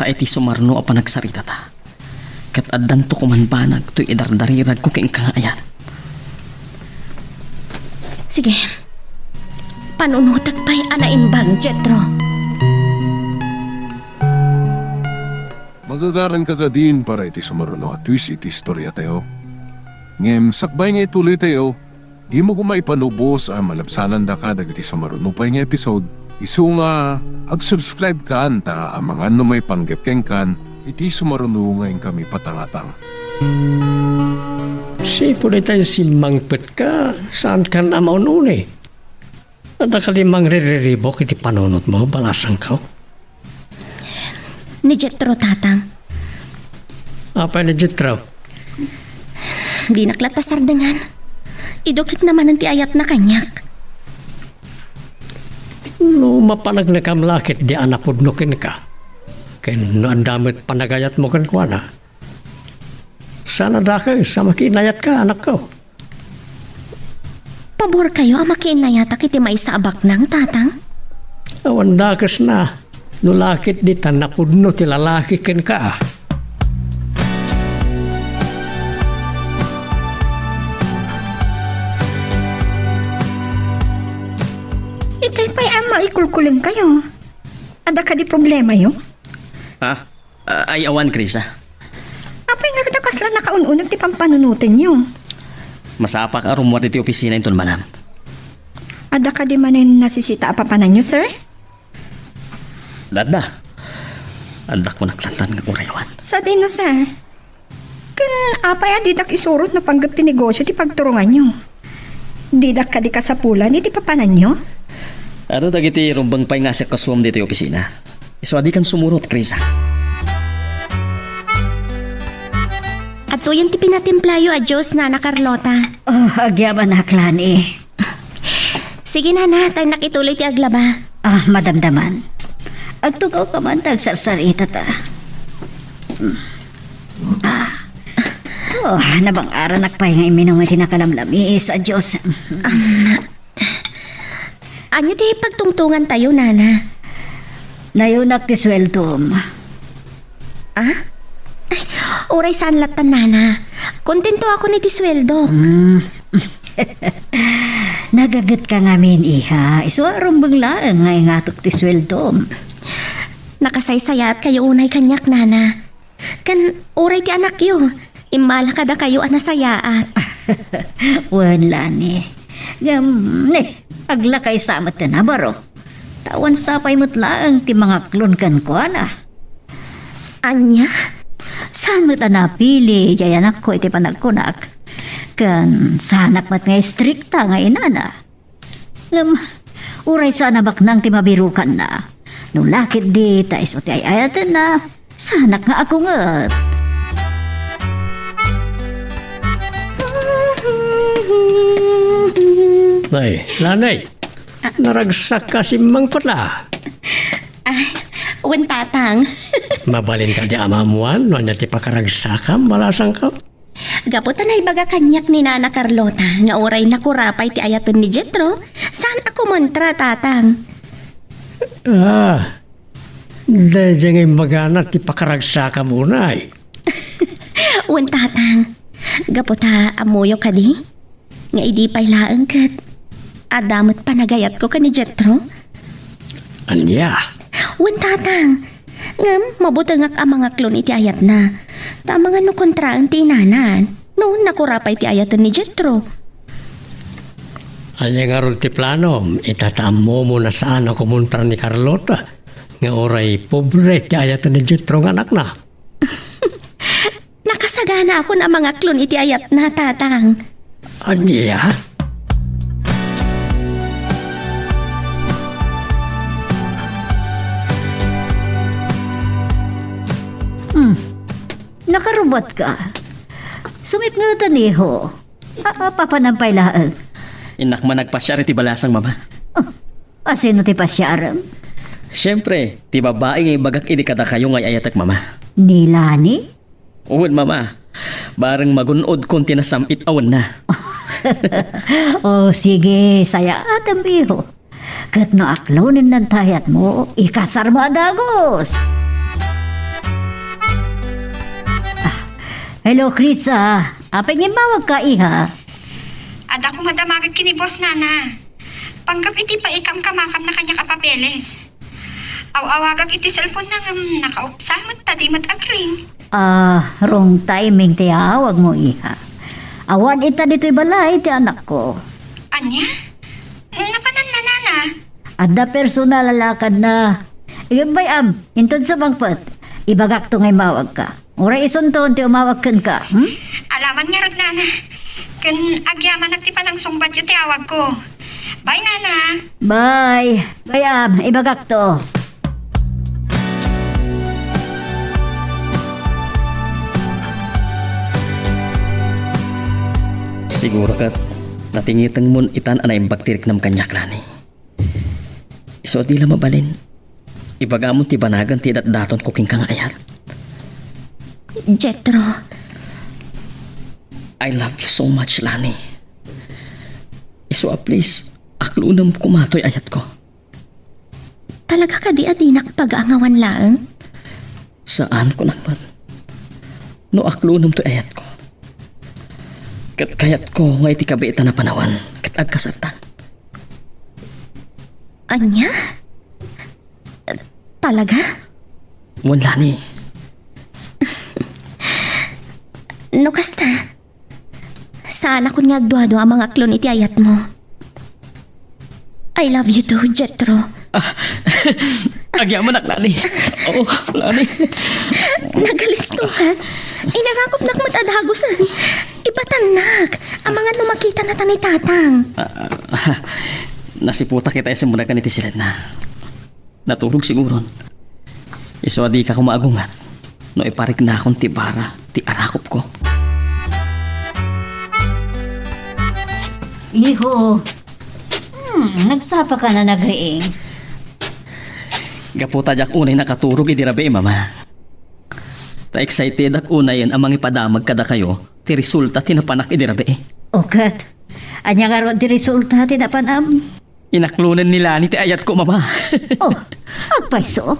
ta iti sumarno a panagsaritata, ket addanto koman banag toy idardariragko kenka nga ayat. Sige. Panunotek pay a naimbag, Jethro. Magagaranka kadin para iti sumaruno a twist iti istoriatayo. Ngem sakbay nga ituloytayo, dimo koma ipanubos a malabsanandaka dagiti sumaruno pay nga episode, isu nga ag-subscribe kan ta amangan no maipanggep kenkan iti sumaruno nga inkami patangatang. Sipud itay simmangpetka, saankan a maun-uni. Adda kadi mangririribuk iti panunotmo, balasangko? Ni Jethro, Tatang. Apay ni Jethro? Dinak latta sardengan. Idukitna manen ti ayatna kaniak. No mapaneknekam la ketdi a napudno kenka, ken no adda met panagayatmo kenkuana, saan a dakes a makiinnayatka, anakko. Paborkayo a makiinnayatak iti maysa a baknang, Tatang? Awan dakesna, no la ketdi ta napudno ti lalaki kenka. Itay pay a maikulkulengkayo. Adda kadi problemayo? Ah, Ah, ay, awan, Krisa. Apay ngarud a kasla nakaun-uneg ti pampanunotenyo? Masapak a rummuar iti opisina inton manam. Adda kadi manen nasisita a papananyo, sir? Adda. Adda ko naklatan nga uray awan. Sadino, sir? Ken apay a didak isurot no panggep ti negosyo ti pagturonganyo? Didak kadi kasapulan iti papananyo? Adu dagiti rumbeng pay nga asikasuam ditoy opisina. Isu a dikan sumurot, Krisa. Atuyen ti pinatimplayo a juice, Nana Carlota. Oh, agyamanak, Lani. Sige, Nana, ta innak ituloy ti aglaba. Ah, madamdaman. Agtugawka man ta agsarsarita ta. Mm. Ah. Oh, nabang-aranak pay nga iminum iti nakalamlamis a juice. Ania ti pagtungtongantayo, Nana? Nayunak ti sueldom. Ah? Ay, uray saan lattan, Nana. Kontentoakon iti sueldok. Mm. Agagetka ngamin, iha. Isu a rumbeng laeng nga ingatok ti sueldom. Nakasaysayaatkayo unay kaniak, nana. Ken uray ti anakyo, immala kadakayo a nasayaat. Wen, Lani. Ngem, ne, aglakaysa met ti nabaro. Ta awan sapay met laeng ti mangaklon kenkuana. Ania? Saan met a napili diay anakko iti panagkunak? Ken saanak met nga istrikta nga inana? Ngem, uray saan a baknang ti mabirukanna. No la ketdi ta isu ti ay-ayatenna, saanak nga agunget. Nay, Lani, naragsak ka simmang pala. Ay, wen, tatang. Mabalin ka di amamuan, no ania ti pakaragsakam, malasangka? Gapu ta naibaga kaniak ni Nana Carlota nga uray nakurapay ti ayaten ni Jetro, saan a kumontra, tatang. Ah, daydiay nga imbagana ti pakaragsakam unay. Wen, tatang, gapu ta ammoyo kadi nga idi pay laeng ket adda met panagayatko ken ni Jetro. Ania? Wen, tatang. Ngem, mabutengak a mangaklon iti ayatna. Ta amangan no kontraen ti inana, no nakurapay ti ayaten ni Jetro. Ania ngarud ti planom? Ita ta ammomo a saan a kumontra ni Carlota nga uray pobre ti ayaten ni Jetro nga anakna. Nakasaganaakon a mangaklon iti ayatna, tatang. Ania? Hmm. Nakarubotka. Sumipngeten, iho. A, a, papanam pay laeng. Innak man nagpasiar iti balasang, Mama. Ah, asino ti pasiarem? Siempre, ti babai nga ibagak idi kadakayo nga ay-ayatek, Mama. Ni Lani? Wen, Mama. Bareng magun-odkon ti nasam-it a wenna. O, sige, sayaatem, iho. Ket no aklonenna ti ayatmo, ikasarmo a dagus. Ah, hello, Krisa. Apay nga immawagka, iha? Adda koma damagek ken ni boss, nana. Panggep iti paikamkamakamna kaniak a papeles. Aw-awagak iti cellphone-na ngem nakaupsan met ta di met agring. Ah, wrong timing ti awagmo, iha. Awan ita ditoy balay ti anakko. Ania? Napananna, nana? Adda personal a lakadna. Ibaybay-am, inton sumangpet, ibagakto nga immawagka. Uray isunton ti umawag kenka, hmm? Alaman ngarud, nana. Ken agyamanak ti panangsungbatyo ti awagko. Bye, nana. Bye. Bay-am, ibagakto. Siguro ket natingitengmon itan a naimbag ti riknam kaniak, Lani. Isu a di la mabalin. Ibagamon ti banagen ti idatdatonko kenka nga ayat. Jetro. I love you so much, Lani. Isu a please, aklonem koma toy ayatko. Talaga kadi a dinak paga a ngawan laeng? Saan, kunak met. No aklonem toy ayatko. Ket kayatko nga iti kabiitan a panawen, ket agkasartan. Ania? Talaga? Wen, Lani. No kasta, saanakon nga agduadua a mangaklon iti ayatmo. I love you too, Jetro. Ah, agyamanak, Lani. Oo, Lani. Nagalisto ka. Inarakopnak met a dagusen. Ibatannak. Amangan no makitanata ni Tatang. Ah, ah, nasiputak ita isu met ken iti siletna. Naturog siguron. Isu a dika koma agunget no ipariknakon ti bara ti arakopko. Iho. Hmm, nagsapaka na nagriing. Gapu ta diak unay nakaturog idi rabii, Mama. Ta excitedak unayen a mangipadamag kadakayo ti resulta ti napanak idi rabii. O ket, ania ngarud ti resulta ti napanam? Inaklonen ni Lani ti ayatko, Mama. Oh, agpayso?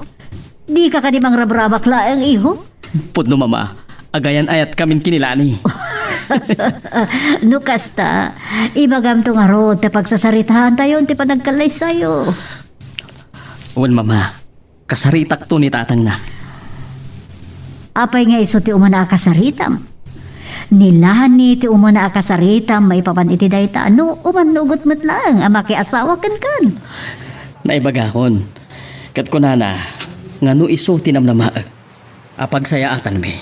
Dika kadi mangrabrabak laeng, iho? Pudno, Mama. Agayan-ayatkamin ken ni Lani. No kasta, ibagamto ngarud ta pagsasaritaantayon ti panagkallaysayo. Wen, Mama, kasaritakto ni tatangna. Apay nga isu ti umuna a kasaritam? Ni Lani ti umuna a kasaritam maipapan iti dayta, no umannugot met laeng a makiasawa kenkan. Naibagakon, ket kunana nga no isu ti namnamaek a pagsayaatanmi,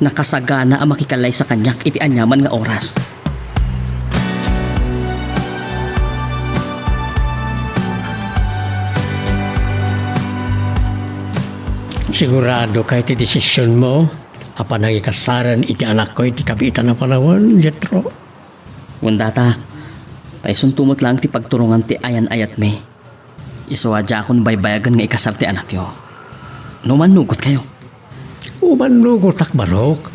nakasagana a makikallaysa kaniak iti aniaman nga oras. Siguradoka iti desisionmo a panangikasaren iti anakko iti kabiitan a panawen, Jetro? Wen, Tata, ta isunto met laeng ti pagturongan ti ayan-ayatmi. Isu a diakon baybayagen nga ikasar ti anakyo. No mannugotkayo. Umannugotak, Barok.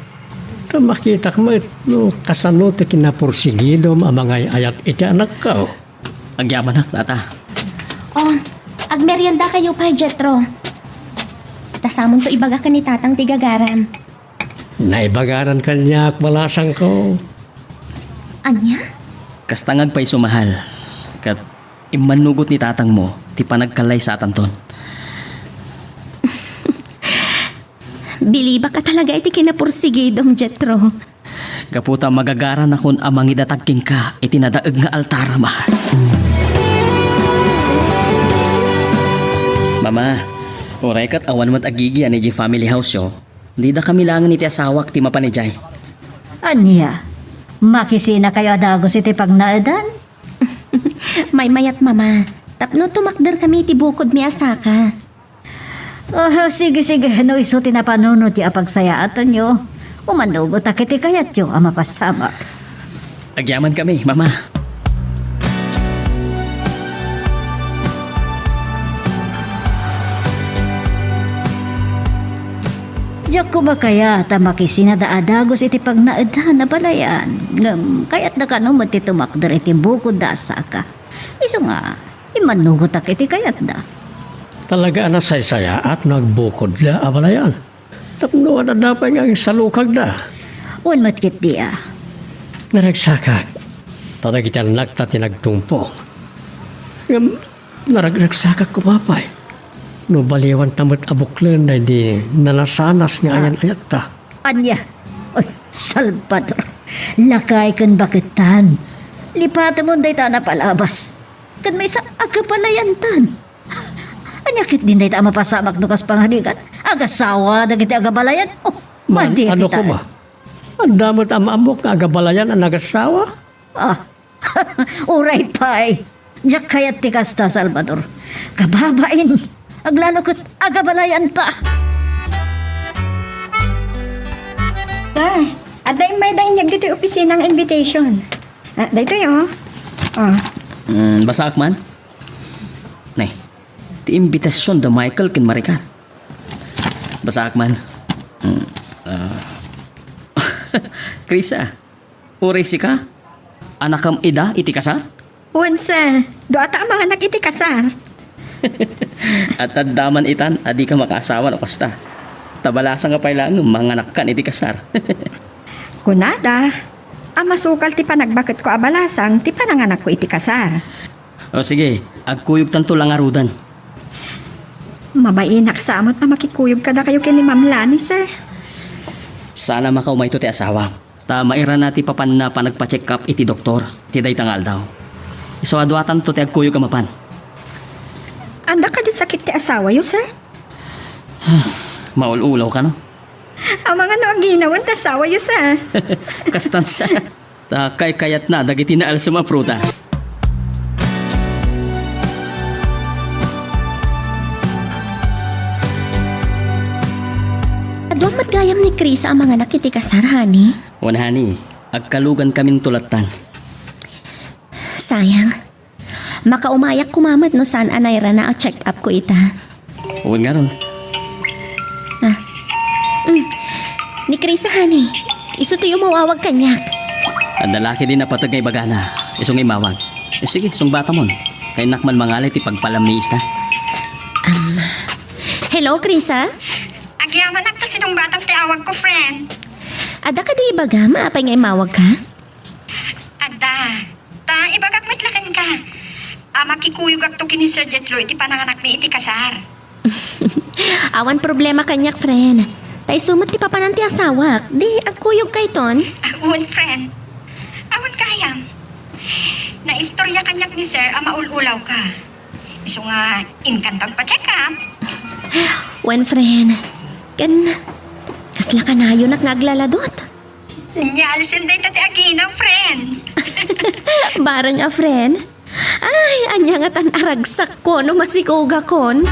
Ta makitak met no kasano ti kinapursigidom a mangay-ayat iti anakko. Agyamanak, Tata. Oh, agmeriendakayo pay, Jetro. Ta samonto ibaga ken ni Tatang ti gagaram. Naibaganan kaniak, balasangko. Ania? Kasta nga agpayso, mahal. Ket immannugot ni tatangmo ti panagkallaysatanton. Bilibak a talaga iti kinapursigidom, Jetro. Gapu ta magagaranakon a mangidatag kenka iti nadaeg nga altar, mahal. Mama, uray ket awan met agigian idiay family house-yo, dida kami laengen iti asawak ti mapan idiay. Ania? Makisinakayo a dagus iti pagnaedan? Maymayat, Mama. Tapno tumakder kami iti bukodmi a saka. Ah, sige, sige. No isu ti napanunotyo a pagsayaatanyo, umanugotak iti kayatyo a mapasamak. Agyaman kami, Mama. Diak koma kayat a makisinada a dagus iti pagnaedan a balayan. Ngem kayatda kano met ti tumakder iti bukodda a saka. Isu nga, immanugotak iti kayatda. Talaga a nasaysayaat no agbukodda a balayan. Tapno adda pay nga agsalukagda. Wen met ketdi a. Naragsakak, ta dagiti annakta ti nagtumpong. Ngem naragragsakak koma pay no baliwanta met a buklen daydi nanasanas nga ayan-ayatta. Ania? Oy, Salvador, lakay ken baketan. Lipatemon dayta a napalabas. Ken maysa, agabalayantan. Ania ketdin dayta a mapasamak no kas pangarigan? Agasawa dagiti agabalayan? Oh, madi ket ania koma? Adda met a maammok nga agabalayan a nagasawa? Ah, uray pay. Diak kayat ti kasta, Salvador. Kababain, aglalo ket agabalayanta. Sir, adda immayda inyag ditoy opisina nga invitation. Ah, daytoy, oh. Ah. Mm, basaak man. Ne, ti imbitasion da Michael ken Maricar. Basaak man. Mm, ah. Krisa, uray sika, anakam ida iti kasar? Wen, sir. Duata a manganak iti kasar. At adda man itan a dika makaasawa no kasta. Ta balasang nga pay laeng manganakkan iti kasar. Kunada, a masukal ti panagbaketko a balasang ti pananganakko iti kasar. O sige, agkuyogtanto la ngaruden. Mabainak sa met a makikuyog kadakayo ken ni Ma'am Lani, sir. Saan a makaumayto ti asawak. Ta mairana ti papanna panagpa-check up iti doktor iti dayta nga aldaw. Isu a duatanto ti agkuyog a mapan. Adda kadi sakit ti asawayo, sir? Maul-ulaw kano? Amangan no aginawan ti asawayo, sir. Kastan, sir. Ta kaykayatna dagiti naalsem a prutas. Adu met gayam ni Krisa a manganak iti kasar, honey? Wen, honey, agkalugankaminto latta. Sayang. Makaumayak koma met no saan a nairana a check-up ko ita. Wen ngarud. Ah. Mm. Ni Krisa, honey. Isu ti umawawag kaniak. Adda la ketdi napateg nga ibagana. Isu nga immawag. Eh, sige, sungbatamon. Kayatnak man mangalay ti pagpalammiista. Um, hello, Krisa? Agyamanak ta sinungbatam ti awag ko, friend. Adda kadi ibagam apay nga immawagka? Adda. Ta, ibagak met la kenka. A, makikuyogakto ken ni Sir Jethro iti pananganakmi iti kasar. Awan problema kaniak, friend. Ta isu met ti papanan ti asawak. Di, agkuyogkayton? Ah, wen, friend. Awan gayam. Naistorya kaniak ni Sir a maul-ulawka. Isu nga, inkanto agpa-check up. Wen, friend. Ken, kasla kanayonak nga aglaladot. Senyales dayta ti aginang, friend. Bareng a friend? Ay, ania ngatan a ragsakko no masikogakon?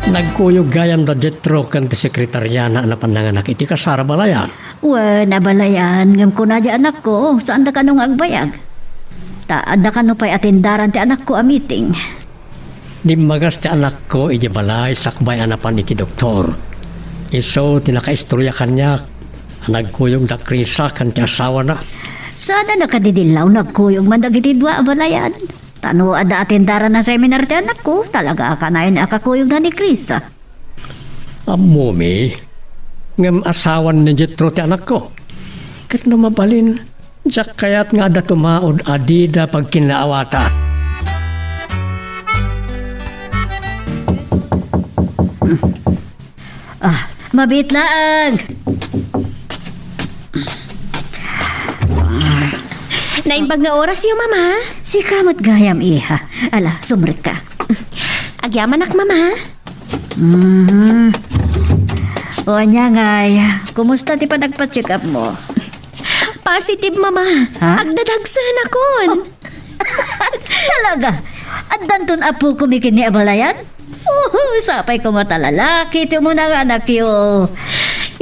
Nagkuyog gayam da Jethro ken ti sekretariana a napan nanganak iti kasar a balayan. Wen, abalayan, ngem kuna di anakko, saanda kano nga agbayag? Ta adda kano pay atendaran ti anakko a meeting? Dimmagas ti anakko idiay balay sakbay a napan iti doktor. Isu ti nakaistorya kaniak a nagkuyog da Krisa ken ti asawana. Saan a nakadidillaw no agkuyog man dagiti dua a balayan? Ta no adda atendaran a seminar ti anakko, talaga a kanayon a kakuyogna ni Krisa. Ammomi, ngem asawan ni Jethro ti anakko. Ket no mabalin, diak kayat nga adda tumaud a dida pagkinnaawatan. Ah, mabiit laeng. Naimbag nga orasyo, Mama. Sika met gayam, iha. Ala, sumrekka. Agyamanak, Mama. Mhm. O, ania ngay, kumusta ti panagpa-check up mo? Positive, Mama. Ha? Agdadagsenakon. Talaga? Addanton apokon ken ni abalayan? Oh, sapay koma ta lalaki ti umuna nga anakyo.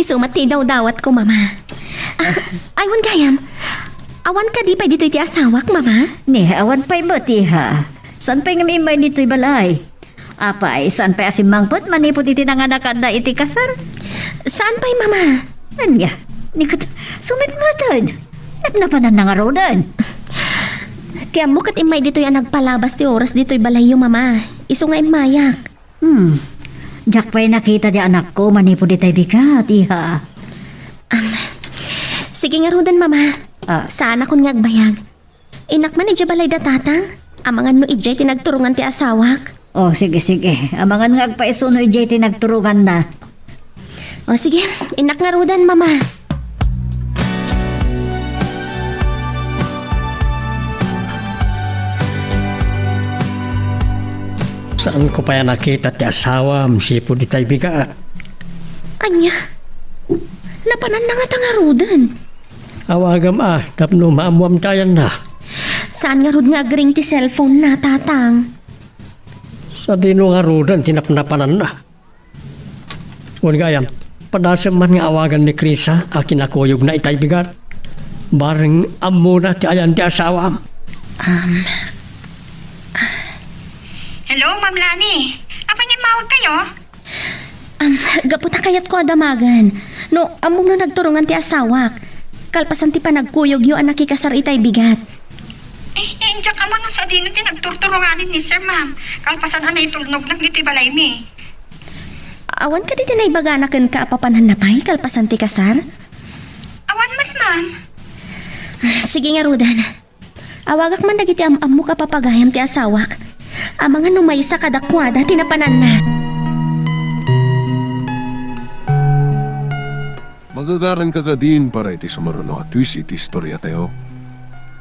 Isu met ti idawdawatko, Mama. Ah, ay, wen gayam. Awan kadi pay ditoy ti asawak, Mama? Ni, awan pay met, iha. Saan pay ngem immay ditoy balay? Apay, saan pay a simmangpet manipud iti nanganakanna iti kasar? Saan pay, Mama? Ania? Ni ket, sumitngaten. Napnapananna ngaruden. Ti ammo ket immay ditoy a nagpalabas ti oras ditoy balayyo, Mama. Isu nga immayak. Hmm. Diak pay nakita ti anakko manipud itay bigat, iha. Am, sige ngaruden, Mama. Ah. Saanakon nga agbayag. Innak man idiay balay da Tatang. Amangan no idiay ti nagturongan ti asawak. Oh, sige, sige. Amangan nga agpaiso no idiay ti nagturonganna. Oh, sige. Innak ngaruden, Mama. Saanko pay a nakita ti asawam, sipud itay bigat. Ania? Napananna ngata ngaruden? Awagam a, tapno maammuam ti ayanna. Saan ngarud nga agring ti cellphone na, Tatang? Sadino ngaruden ti napnapananna? Wen gayam, padasem man nga awagan ni Krisa a kinakuyogna itay bigat. Bareng ammona ti ayan ti asawam. Um, Hello, Ma'am Lani. Apay nga immawagkayo? Um, gapu ta kayatko a damagen. No, ammom no nagturongan ti asawak. Kalpasan ti panagkuyogyo a nakikasar itay bigat. Eh, eh, diak ammo no sadino ti nagturturonganen ni Sir, Ma'am. Kalpasan a naitulnognak ditoy balaymi. Awan kadi ti naibagana kenka a papananna pay kalpasan ti kasar? Awan met, Ma'am. Sige ngaruden. Awagak man dagiti am-ammok a papagayam ti asawak. Amangan no maysa kadakuada ti napananna. Magagaranka kadin para iti sumaruno a twist iti istoriatayo.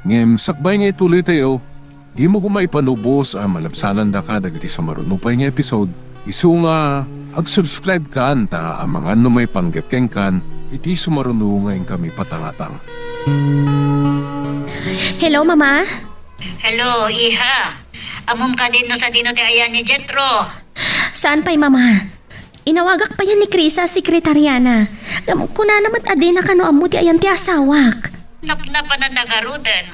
Ngem sakbay nga ituloytayo, dimo koma ipanubos a malabsanandaka dagiti sumaruno pay nga episode. Isu nga, ag-subscribe kan ta amangan no maipanggep kenkan iti sumaruno nga inkami patangatang. Hello, Mama? Hello, iha. Ammom kadin no sadino ti ayan ni Jethro? Saan pay, Mama? Inawagak payen ni Krisa a sekretariana. Ngem kunana met a dina kano ammo ti ayan ti asawak. Napnapananna ngaruden.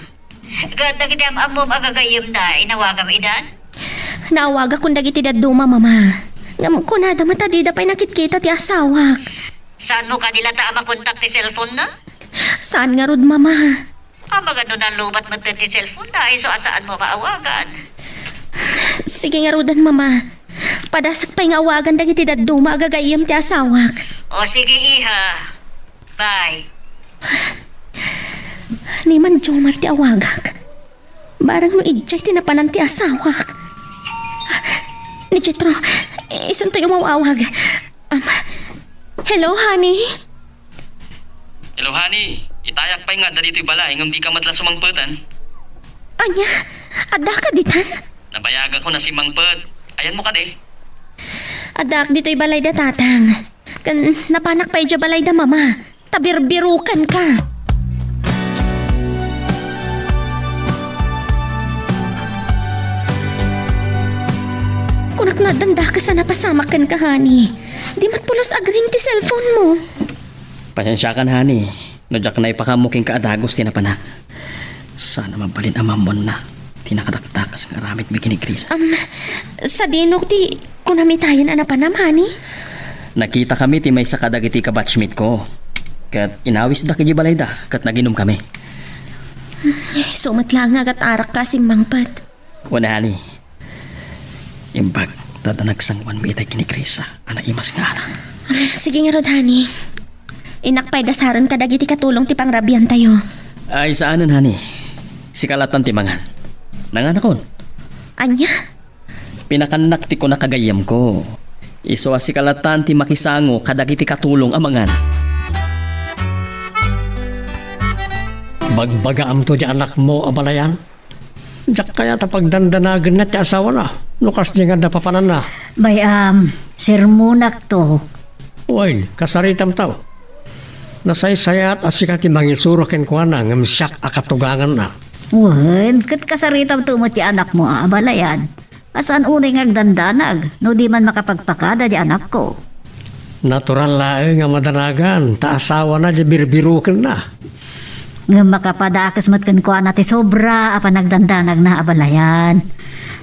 Ket dagiti am-ammom a gagayyemna, inawagam idan? Naawagakon dagiti dadduma, Mama. Ngem kunada met a dida pay nakitkita ti asawak. Saanmo kadi latta a makontak ti cellphone-na? Saan ngarud, Mama. Amangan no nalubat met ti cellphone-na, isu a saanmo maawagan. Sige ngaruden, Mama. Padasek pay nga awagan dagiti dadduma a gagayyem ti asawak. O sige, iha. Bye. Ni Manjomar ti awagak. Barang no idiay ti napanan ti asawak. Ni Jetro, isuntoy umaw-awag. Um, hello, honey? Hello, honey. Itayak pay nga adda ditoy balay ngem dika met la sumangpetan. Ania? Addaka ditan? Nabayagakon a simmangpet. Ayanmo kadi? Addaak ditoy balay da tatang. Ken napanak pay idiay balay da mama. Ta birbirukenka. Kunak no addan dakes a napasamak kenka, honey. Di met pulos agring ti cellphone mo. Pasensiakan, honey, no diak naipakammo kenka a dagus ti napanak. Saan a mabalin a maammoanna ti nakadakdakes nga aramidmi ken ni Chris. Am, sadino ti kunam itayen a napanam, honey? Nakitakami ti maysa kadagiti kabatchmate ko. Ket inawisdak idiay balayda ket naginomkami. Isu met laeng nga agat-arakka a simmangpet. Wen, honey. Imbag ta adda nagsangoanmi itay ken ni Chris a naimas nga anak. Sige ngarud, honey. Innak pay dasaren kadagiti katulong ti pangrabiantayo. Ay, saanen, honey. Sika lattan ti mangan. Nanganakon. Ania? Pinakannak ti kunak a gayyemko. Isu a sika lattan ti makisango kadagiti katulong a mangan. Bagbagaamto ti anakmo a balayan? Diak kayat a pagdandanagenna ti asawana no kasdi nga adda papananna. Bay-am, sermonakto. Wen, kasaritamto. Nasaysayat a sika ti mangisuro kenkuana ngem siak a katuganganna. Wen, ket kasaritamto met ti anakmo a abalayan. A saan unay nga agdandanag no di man makapagpakada ti anakko. Natural laeng a madanagan ta asawana ti birbirukenna. Ngem makapadakes met kenkuana ti sobra a panagdandanagna a balayan.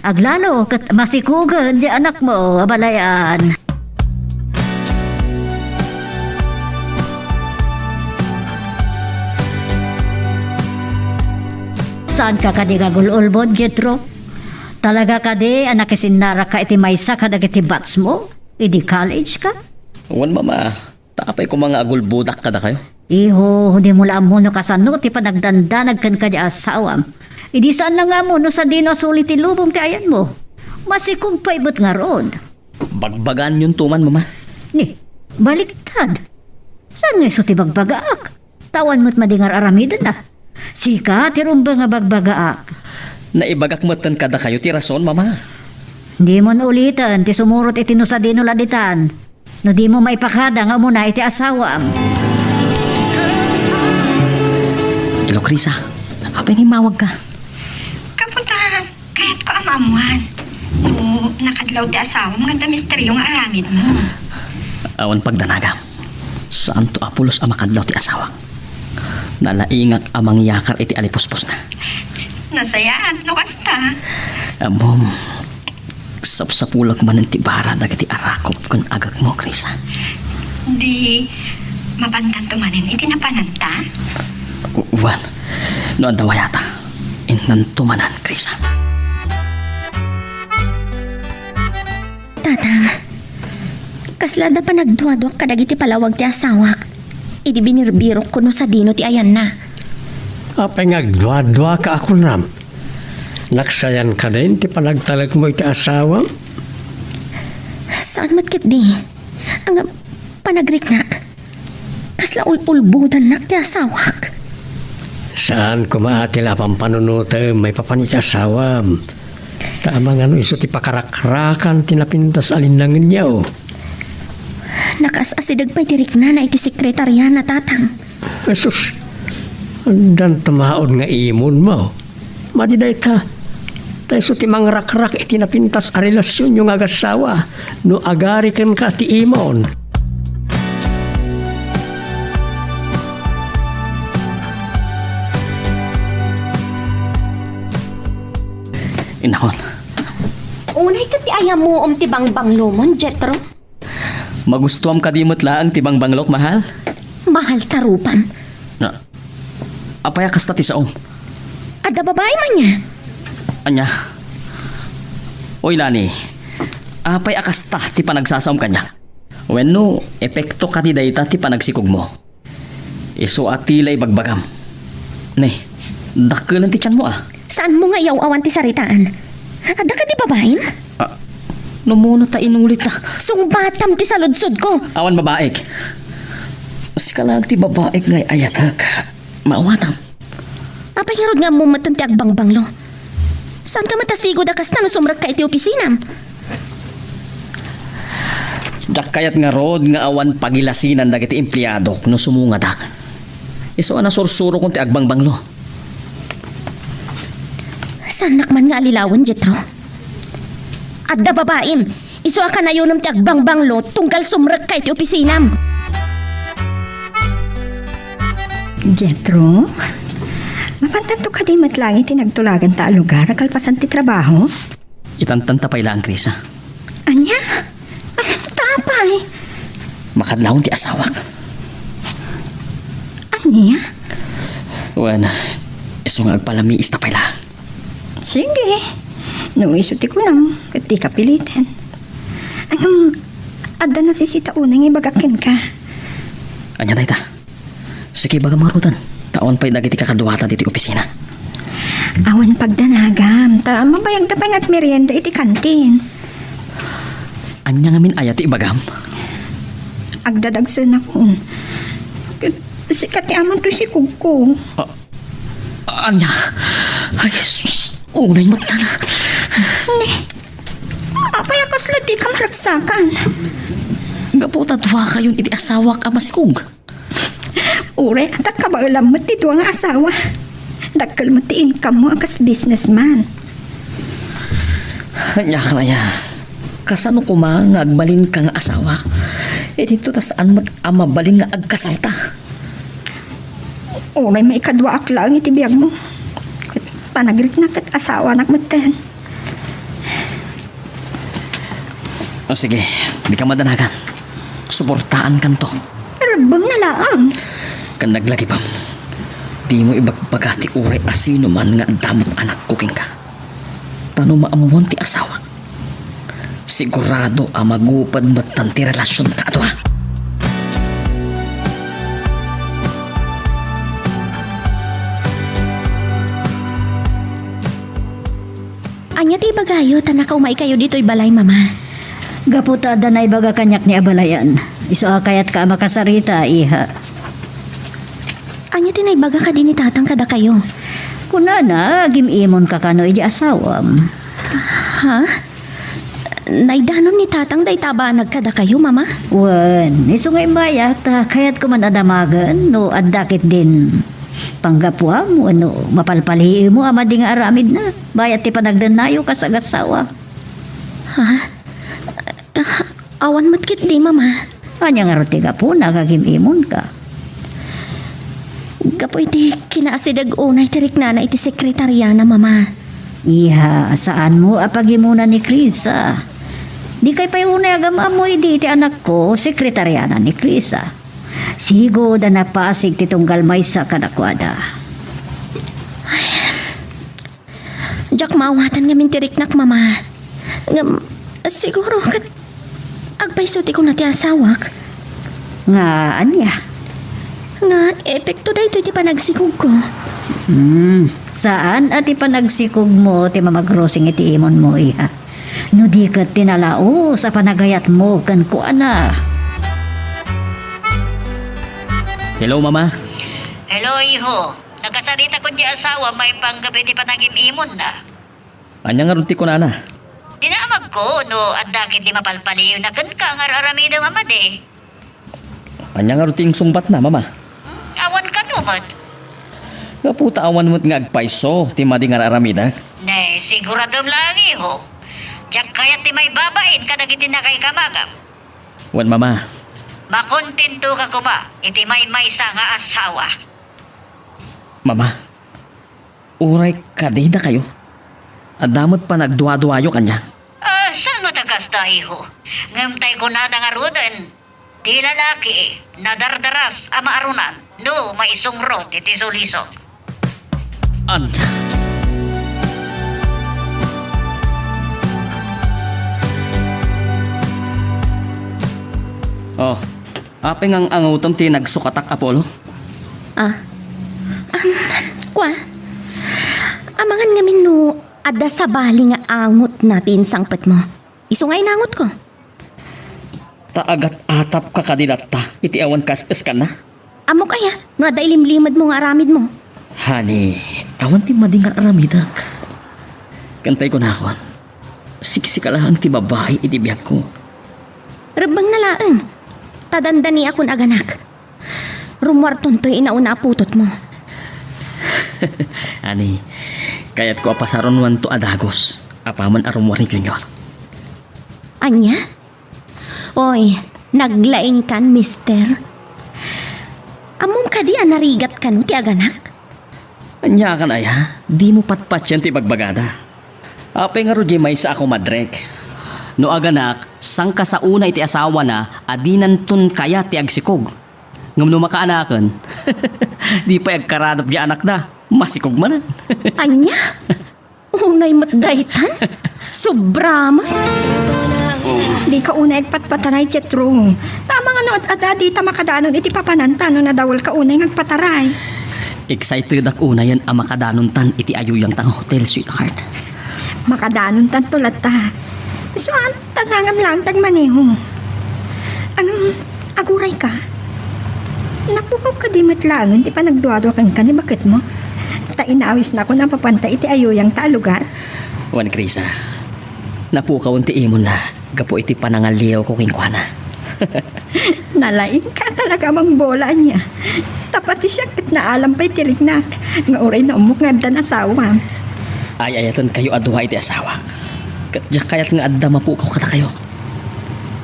Aglalo ket masikugen ti anakmo a balayan. Saanka kadi nga agul-ulbod, Jetro? Talaga kadi a nakisinnaraka iti maysa kadagiti batchmo idi college ka? Wen, Mama. Ta apay koma nga agulbodak kadakayo? Iho, dimo la ammo no kasano ti panagdandanag kenka ti asawam. Idi saan la nga ammo no sadino a suli ti lubong ti ayanmo. Masikog pay met ngarud. Bagbagaanyonto man, Mama. Ni, baliktad. Saan nga isu ti bagbagaak? Ta awan met madi nga ar-aramidenna. Sika ti rumbeng a bagbagaak. Naibagak metten kadakayo ti rason, Mama. Dimon uliten ti sumurot iti no sadino la ditan. No dimo maipakada nga umuna iti asawam. Hello, Krisa. Apay nga immawagka? Kaputan. Kayatko a maammuan no nakadlaw ti asawam nga adda misteryo nga aramidmo. Awan pagdanagam. Saanto a pulos a makadlaw ti asawak. Nalaingak a mangyakar iti alipuspusna. Nasayaat no kasta. Ammom, sapsapulak manen ti bara dagiti arakop ken agekmo, Krisa. Di mapantanto manen iti napananta? Wen, no adda wayata, innanto manen, Krisa. Tatang, kasla adda panagduaduak kadagiti palawag ti asawak idi binirbirokko no sadino ti ayanna. Apay nga agduaduaka a kunam? Naksayan kadin ti panagtalekmo iti asawam? Saan met ketdi. Ngem panagriknak, kasla ul-ulbodannak ti asawak. Saan koma a ti la pampanunotem maipapan iti asawam. Ta amangan no isu ti pakarakrakan ti napintas a linnangenyo. Nakaas-asideg pay ti riknana iti sekretariana, Tatang. Jesus, addan tamaon nga imon mo. Madi dayta, ta isu ti mangrakrak iti napintas a relasionyo nga agassawa no agari kenka ti imon. Inakon. Unay ket ti ayamuom ti bangbanglomon, Jetro? Magustuam kadi met laeng ti bangbanglok, mahal? Mahal ta rupam. Na, apay a kasta ti saom? Adda babaim ania? Ania? Oy, Lani, apay a kasta ti panagsasaom kaniak? Wenno, epekto kadi dayta ti panagsikogmo? Isu a ti la ibagbagam. Ne, dakkelen ti tianmo a. Saanmo nga iyaw-awan ti saritaan? Adda kadi babaim? Ah, no muna ta inulita. Sungbatam ti saludsodko. Awan babaik. Sika laeng ti babaik nga ay-ayatek. Maawatam. Apay ngarud nga ammom metten ti agbangbanglo? Saanka met a sigud a kasta no sumrekka iti opisinam? Diak kayat ngarud nga awan pagilasinan dagiti empleadok no sumungadak. Isu a nasursurokon ti agbangbanglo. Saannak man nga allilawen, Jetro. Adda babaim, isu a kanayonem ti agbangbanglo tunggal sumrekka iti opisinam. Jetro, mapantanto kadi met laeng iti nagtulaganta a lugar a kalpasan ti trabaho? Itantanta pay laeng, Krisa. Ania? Ah, ta apay? Makadlawan ti asawak. Ania? Wen, isu nga agpalamiista pay laeng. Sige. No isu ti kunam, ket dika piliten. Ngem, adda nasisita unay nga ibagak kenka. Ania dayta? Sige, ibagam ngaruden, ta awan pay dagiti kakaduata ditoy opisina. Awan pagdanagam, ta mabayagda pay nga agmerienda iti kantin. Ania ngamin aya ti ibagam? Agdadagsenakon. Ket sika ti ama toy sikogko. Ah, ania? Ay, sus, unay met tan. Ne, apay a kasla dika maragsakan? Gapu ta duakayon iti asawak a masikog. Uray, adda kabaelam met ti dua nga asawa. Dakkel met ti income mo a kas businessman. Ania, Clara, kasano koma nga agbalinka nga asawa? Iti ta saan met a mabalin nga agkasalta. Uray maikaduaak laeng iti biagmo. Panagiriknak ket asawanak metten. O sige, dika madanagan. Suportaankanto. Rebbengna laeng. Ken naglagipem, dimo ibagbaga ti uray a sino man nga adda met anakko kenka. Ta no maammuan ti asawak, sigurado a maguped metten ti relasionta a dua. Ania ti ibagayo ta nakaumaykayo ditoy balay, Mama? Gapu ta adda naibaga kaniak ni abalayan. Isu a kayatka a makasarita, iha. Ania ti naibaga kadi ni Tatang kadakayo? Kunana, agim-imonka kano iti asawam. Ha? Naidanon ni Tatang dayta a banag kadakayo, Mama? Wen, isu nga imbaya, ta kayatko man a damagen no adda ketdin panggapuam wenno mapalpaliiwmo a madi nga aramidna. Bayat ti panagdennayo kas agassawa. Ha? Ah, awan met ketdi, Mama. Ania ngarud ti gapuna nga agim-imonka? Gapu iti kinaasideg unay ti riknana iti sekretariana, Mama. Iha, saanmo a pagimuna ni Krisa. Dikay pay unay agam-ammo idi iti anakko, sekretariana ni Krisa. Sigud a napasig ti tunggal maysa kadakuada. Diak maawatan ngamin ti riknak, Mama. Ngem, siguro ket agpayso ti kuna ti asawak. Nga ania? Nga epekto daytoy ti panagsikogko. Hmm, saan a ti panagsikogmo ti mamagrosing iti imonmo, iha. No di ket ti nalaus a panagayatmo kenkuana. Hello, Mama. Hello, iho. Nakasaritakon ti asawam maipanggep iti panagim-imonna. Ania ngarud ti kunana? Dinamagko no adda ketdi mapalpaliiwna kenka nga ar-aramidem a madi. Ania ngarud ti insungbatna, Mama? Hmm, awan kano met. Gapu ta awan met nga agpayso ti madi nga ar-aramidek. Ne, siguradom laeng, iho. Diak kayat ti maibabain kadagiti nakaikamagam. Wen, Mama. Makontentoka koma iti maymaysa nga asawa. Mama, uray kadi dakayo, adda met panagduaduayo kaniak. Ah, saan met a kasta, iho? Ngem tay kunada ngaruden, ti lalaki, nadardaras a maarunan no maisungrot iti sulisog. Ania? Oh, apay nga ang-angutem ti nagsukatak, Apollo? Ah. Um, kua? Amangan ngamin no adda sabali nga angutna ti insangpetmo. Isu nga inangutko. Ta agat-atapka kadi latta iti awan kas-eskanna? Ammok aya no adda ilimlimedmo nga aramidmo. Honey, awan ti madi nga aramidek. Kantay kunakon, siksika laeng ti babai iti biagko. Rebbengna laeng. Ta dandaniakon aganak. Rummuartontoy inauna a putotmo. Honey, kayatko a pasarunoanto a dagus apaman a rummuar ni Junior. Ania? Oy, naglaingkan, mister. Ammom kadi a narigat kano ti aganak? Aniakan aya? Dimo patpatien ti bagbagada. Apay ngarud diay maysa a kumadrek? No aganak, sangkasaona iti asawana a dinanton kayat ti agsikog. Ngem no makaanaken, di pay agkaradap diay anakda. Masikog manen. Ania? Unay met daytan? Sobra met. Dika unay agpatpataray, Jethro. Tama nga no ad-ada dita makadanon iti papananta no nadawelka unay nga agpataray. Excitedak unayen a makadanontan iti ayuyangta nga hotel, sweetheart. Makadanontanto latta. Isu a, ta ngangam laeng ti agmaneho. Ngem, agurayka? Napukaw kadi met laengen ti panagduadua kenka ni baketmo? Ta inawisnakon a mapanta iti ayuyangta a lugar. Wen, Krisa, napukawen ti imonna gapu iti panangalliwko kenkuana. Nalaingka talaga a mangbola ania. Ta pati siak ket naalam pay ti riknak nga uray naummok nga addan asawam. Ay-ayatenkayo a dua iti asawak. Ket diak kayat nga adda mapukaw kadakayo.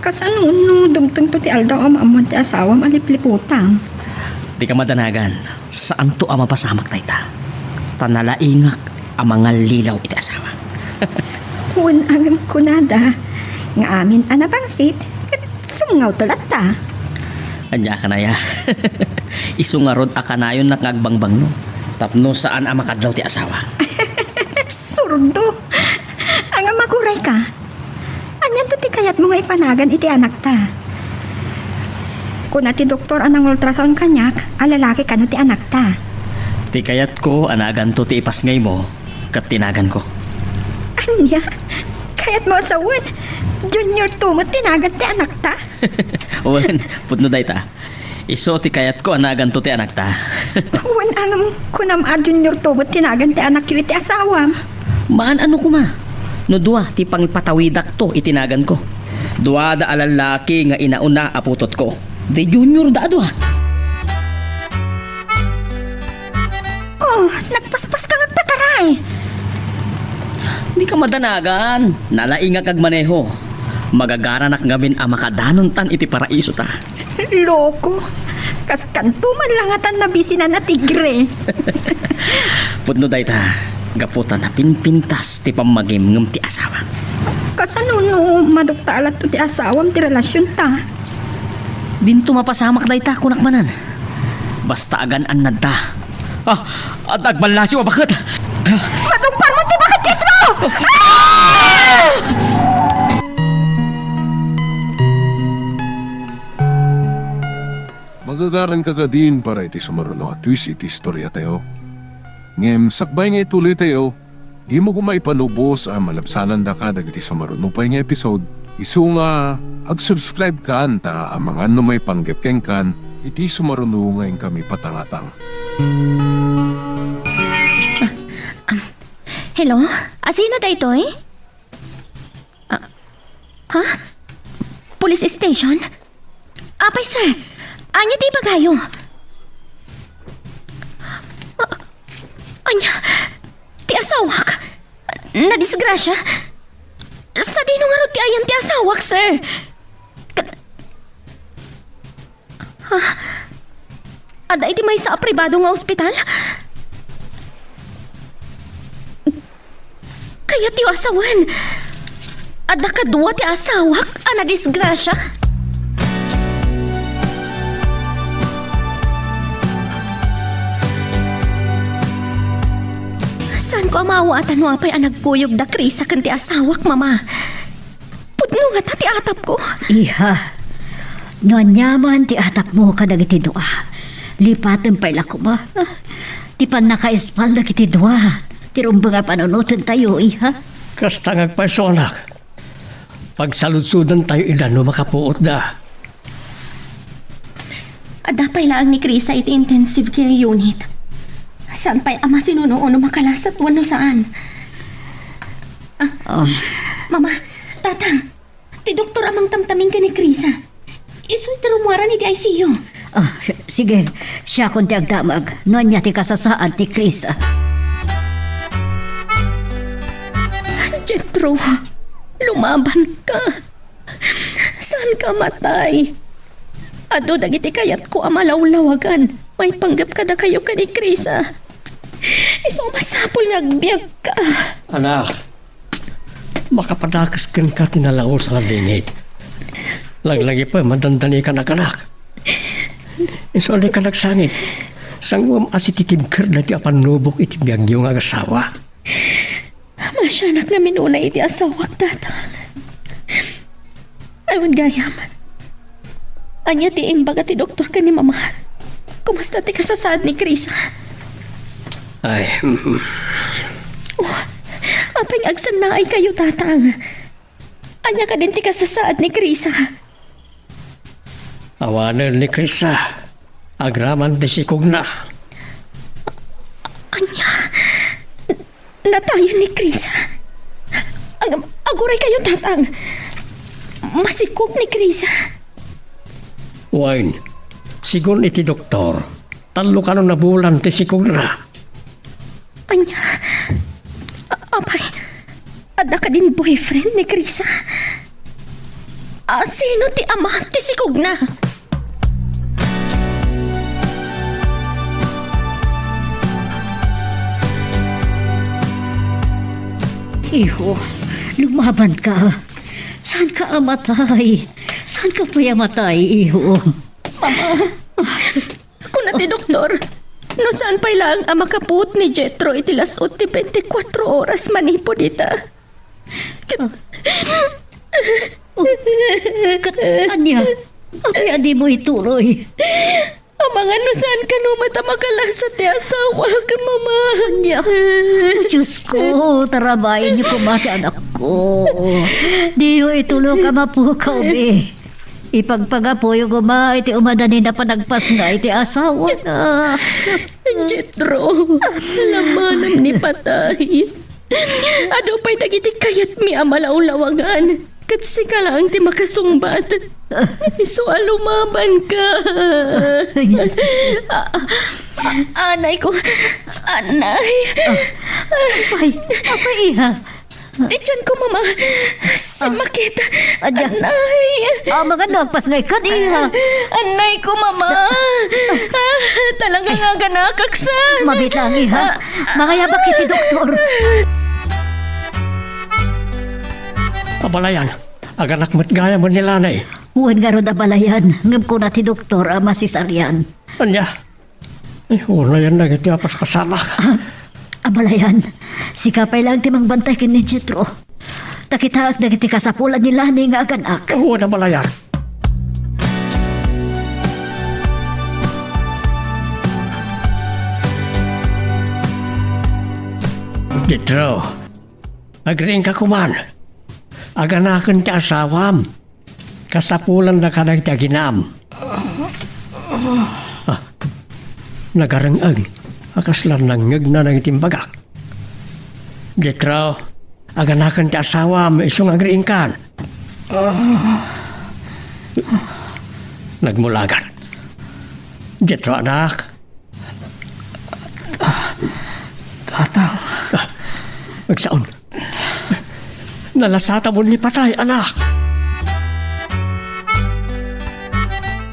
Kasano no dumtengto ti aldaw a maammoan ti asawam a lipliputang? Dika madanagan. Saanto a mapasamak dayta. Ta nalaingak a mangallilaw iti asawak. Wen, ngem kunada nga amin a napangsit, ket sungngawto latta. Ania kanaya? Isu ngarud a kanayonnak nga agbangbanglo tapno saan a makadlaw ti asawak. Surdo! Ngem agurayka? Anianto ti kayatmo nga ipanagan iti anakta? Kuna ti doktor a nangultrasound kaniak a lalaki kano ti anakta. Ti kayatko a naganto ti ipasngaymo ket ti naganko. Ania? Kayatmo a sawen, Junior two met ti nagan ti anakta? Wen, pudno dayta. Isu ti kayatko a naganto ti anakta. Wen, ngem kunam a Junior two met ti nagan ti anakyo iti asawam? Maan a no koma. No dua ti pangipatawidakto iti naganko. Duada a lallaki nga inauna a putotko. Di Junior da a dua. Oh, nagpaspas ka nga agpataray. Dika madanagan. Nalaingak agmaneho. Magagaranak ngamin a makadanontan iti paraisota. Loko. Kas kanto man langatan nabisinan a tigre. Pudno dayta, gapu ta napinpintas ti pammagim ngem ti asawak. Kasano no madukta a latto ti asawam ti relasionta? Dinto mapasamak dayta, kunak manen. Basta agan-annadta. Ah, at agballasiw a baket. Madungparmo ti baket, Jethro! Ah! Magagaranka kadin para iti sumaruno a twist iti istoriatayo. Ngem sakbay nga ituloytayo, dimo koma ipanubos a malabsanandaka dagiti sumaruno pay nga episode. Isu nga, ag-subscribe kan ta amangan no maipanggep kenkan iti sumaruno nga inkami patangatang. Hello? Asino daytoy? Ah, ha? Police station? Apay, sir, ania ti ibagayo? Ah, ania? Ti asawak? Nadisgrasya? Sadino ngarud ti ayan ti asawak, sir? Ka-, ha? Adda iti maysa a pribado nga ospital? Kayatyo a sawen, adda kadua ti asawak a nadisgrasya. Saanko a maawaatan no apay a nagkuyog da Krisa ken ti asawak, Mama. Pudno ngata ti atapko. Iha, No ania man ti atapmo kadagiti dua, lipaten pay la koma. Ti pannakaispal dagiti dua, ti rumbeng a panunotentayo, iha. Kasta nga agpayso, anak. Pagsaludsodantayo ida no makapuotda. Adda pay laeng ni Krisa iti intensive care unit. Saan pay a masinuno no makalasat wenno saan. Ah, Oh. Mama, Tatang, ti doktor a mangtamtamin ken ni Krisa. Isu ti rummuaran iti I C U. Ah, sige, siakon ti agdamag no ania ti kasasaad ni Krisa. Jethro, lumaban ka. Saan ka matay? Adu dagiti kayatko a malawlawagan maipanggep kadakayo ken ni Krisa. Isu a masapul nga agbiag ka. Anak, makapadakes kenka ti nalaus a lingit. Laglagipen, madandani ka naganak. Isu a dika nagsangit. Sanguem a sititibker daytoy a pannubok iti biagyo nga agasawa. Masianak nga minuna iti asawak, Tatang. Ay, wen gayam. Ania ti imbaga ti doktor ken ni Mama? Kumusta ti kasasaad ni Krisa? Ay, mm. Oh, apay nga agsannaay kayo, Tatang? Ania kadin ti kasasaad ni Krisa? Awanen ni Krisa. Agraman ti sikogna. Ania? Natayen ni Krisa? Ag-, aguray kayo, Tatang. Masikog ni Krisa. Wen, sigun iti doktor, tallo kano a bulan ti sikogna. Ania? A-, apay, adda kadin boyfriend ni Krisa? A, sino ti ama ti sikogna? Iho, lumaban ka. Saan ka a matay? Saan ka pay a matay, iho? Mama, kuna ti doktor, no saan pay laeng a makapuot ni Jethro iti las-ut ti twenty-four oras manipud ita. Ket Oh, ket ania? Apay a dimo ituloy? Amangan no saan kano met a makalasat ti asawak, Mama. Ania? Oh, Diyos ko, tarabayenyo koma ti anakko. Diyo ituloy a mapukaw, be. Ipagpagapuyo koma iti umadanina panagpasngay ti asawana. Jethro, lamanam ni patay. Adu pay dagiti kayatmi a malawlawagan, ket sika laeng ti makasungbat. Isu a lumaban ka. A-, a-, anay ko. Anay. Apay, apay, iha. Ti tiyan ko, Mama. Simmakit. Ania? Anay. Amangan no agpasngay ka, iha. Anay ko, Mama. Ah, talaga nga aganakak sa. Mabit lang, iha. Ah. Mangayabak iti doktor. Abalayan, aganak met gayam ni Lanay. Wen ngarud, abalayan, ngem kuna ti doktor a masisarian. Ania? Ay, unayan dagiti a paspasamak. Ah, abalayan, sika pay laeng ti mangbantay ken ni Jethro. Ta kitaek dagiti kasapulan ni Lani nga aganak. Wen, abalayan. Jethro, agriingka koman. Aganaken ti asawam. Kasapulanda kadagiti aginam. Ah, nagareng-eng a kasla nangngegna dagiti imbagak. Jethro, aganaken ti asawam isu nga agriingkan. Nagmulagan. Jethro, anak, Tatang. Ah, agsaon. Nalasatam ni patay, anak.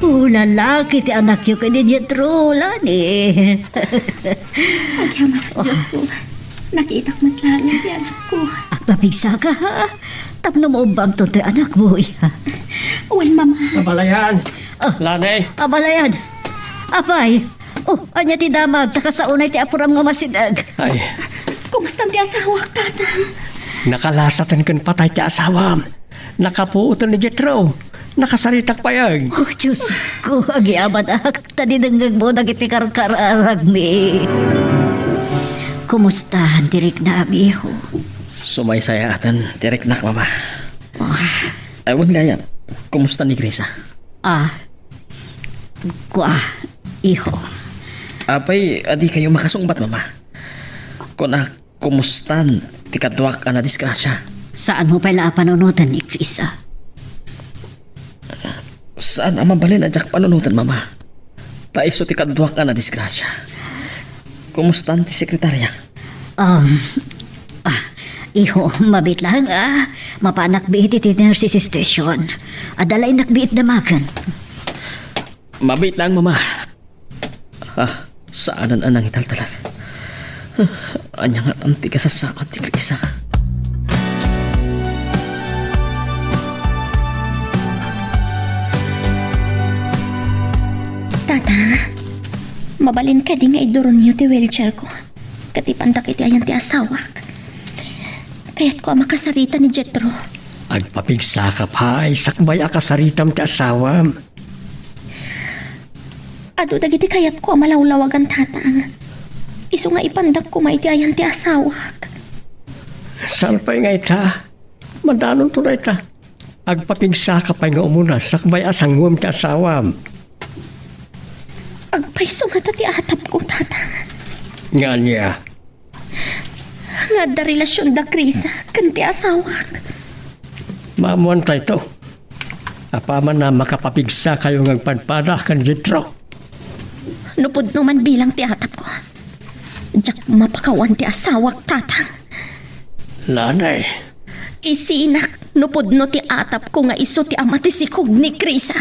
Oh, lalaki ti anakyo ken ni Jethro, Lani. Agyamanak, Diyos ko. Nakitak met laeng ti anakko. Agpapigsaka, ha? Tapno maubbabto ti anakmo, iha. Wen, Mama. Abalayan. Ah. Lani. Abalayan. Apay, Oh, ania ti damag? Ta kasaonay ti apuram nga masideg. Ay. Kumastan ti asawak, Tatang? Nakalasaten ken patay ti asawam. Nakapuoten ni Jethro. Nakasaritak pay, ay. Oh, Diosko, agyamanak, ta dinengngegmo dagiti karkararagmi. Kumusta ti riknam, iho? Sumaysayaaten ti riknak, Mama. Ah. Ay, wen gayam, kumusta ni Grisa? Ah, kua, iho. Apay a dikayo makasungbat, Mama? Kunak, kumustan ti kaduak a nadisgrasia? Saanmo pay la a panunoten ni Grisa. Saan a mabalin a diak panunoten, Mama. Ta isu ti kaduak a nadisgrasia. Kumustan ti sekretariak? Um, ah, iho, mabiit laeng a mapanak biit iti nurses station. Adda laennak biit damagen. Mabiit laeng, Mama. Ah, saanen a nangitaltalek. Ah, ania ngatan ti kasasaad ti Grisa? Tata, mabalin kadi nga iduronyo ti wheelchair ko? Ket ipandak iti ayan ti asawak. Kayatko a makasarita ni Jetro. Agpapigsaka pay sakbay a kasaritam ti asawam. Adu dagiti kayatko a malawlawagan, Tatang. Isu nga ipandak koma iti ayan ti asawak. Saan pay nga ita? Madanonto dayta. Agpapigsaka pay nga umuna sakbay a sanguem ti asawam. Agpayso ngata ti atapko, Tatang. Nga ania? Nga adda relasionda Grisa ken ti asawak. Maammoan dayta. Apaman a makapapigsakayo nga agpadpada ken Jetro. No pudno man bilang ti atapko, diak mapakawan ti asawak, Tatang. Lanay. Isinak no pudno ti atapko nga isu ti ama ti sikog ni Grisa.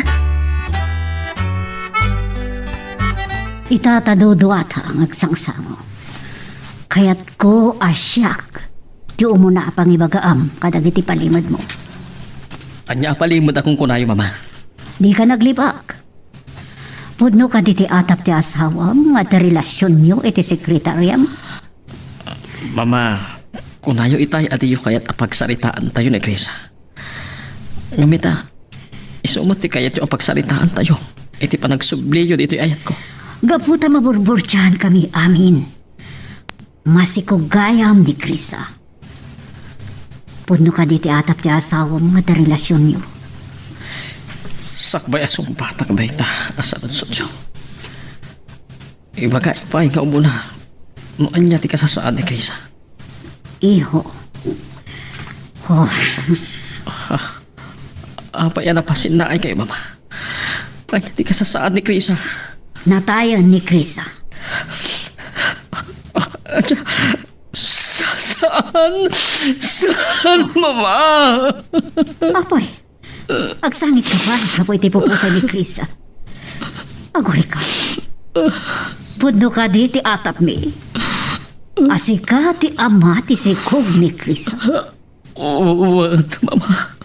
Ita ta duduata nga agsangsango. Kayatko a siak ti umuna a pangibagaam kadagiti palimedmo. Ania a palimed a kunkunayo, Mama? Dika naglibak. Pudno kadi ti atap ti asawam nga adda relasionyo iti sekretariam? Mama, kunayo itay a diyo kayat a pagsaritaantayo ni Grisa. Ngem ita, isu met ti kayatyo a pagsaritaantayo iti panagsubliyo ditoy ayatko. Gapu ta maburburtiankami amin. Masikog gayam ni Grisa. Pudno kadi ti atap ti asawam nga adda relasionyo? Sakbay a sungbatak dayta a saludsodyo, ibagayo pay nga umuna no ania ti kasasaad ni Grisa. Iho. Oh. Ah, apay a napasinnaay kayo, Mama? Ania ti kasasaad ni Grisa? Natayen ni Grisa. Sa-, saan? Saan, Mama? Apay, agsangit ka pa gapu iti pupusay ni Grisa. Agurika. Pudno kadi ti atapmi a sika ti ama ti sikog ni Grisa? Wen, Mama.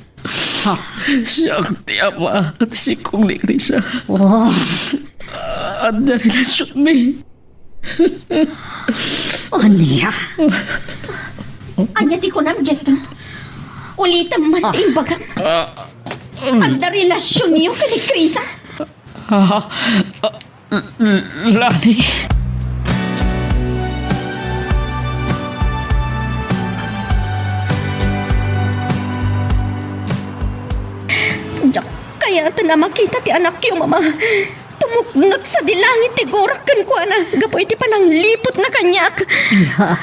Ha? Siak ti ama ti sikog ni Grisa. Oh. Adda relasionmi. Ania? Ania ti kunam, Jetro? Ulitem man ti imbagam. Ah. Adda relasionyo ken ni Grisa? Ah, ah, Lani. Diak kayaten a makita ti anakyo, Mama. Tumuknot sadi langit ti gurak kenkuana gapu iti panangliputna kaniak. Iha,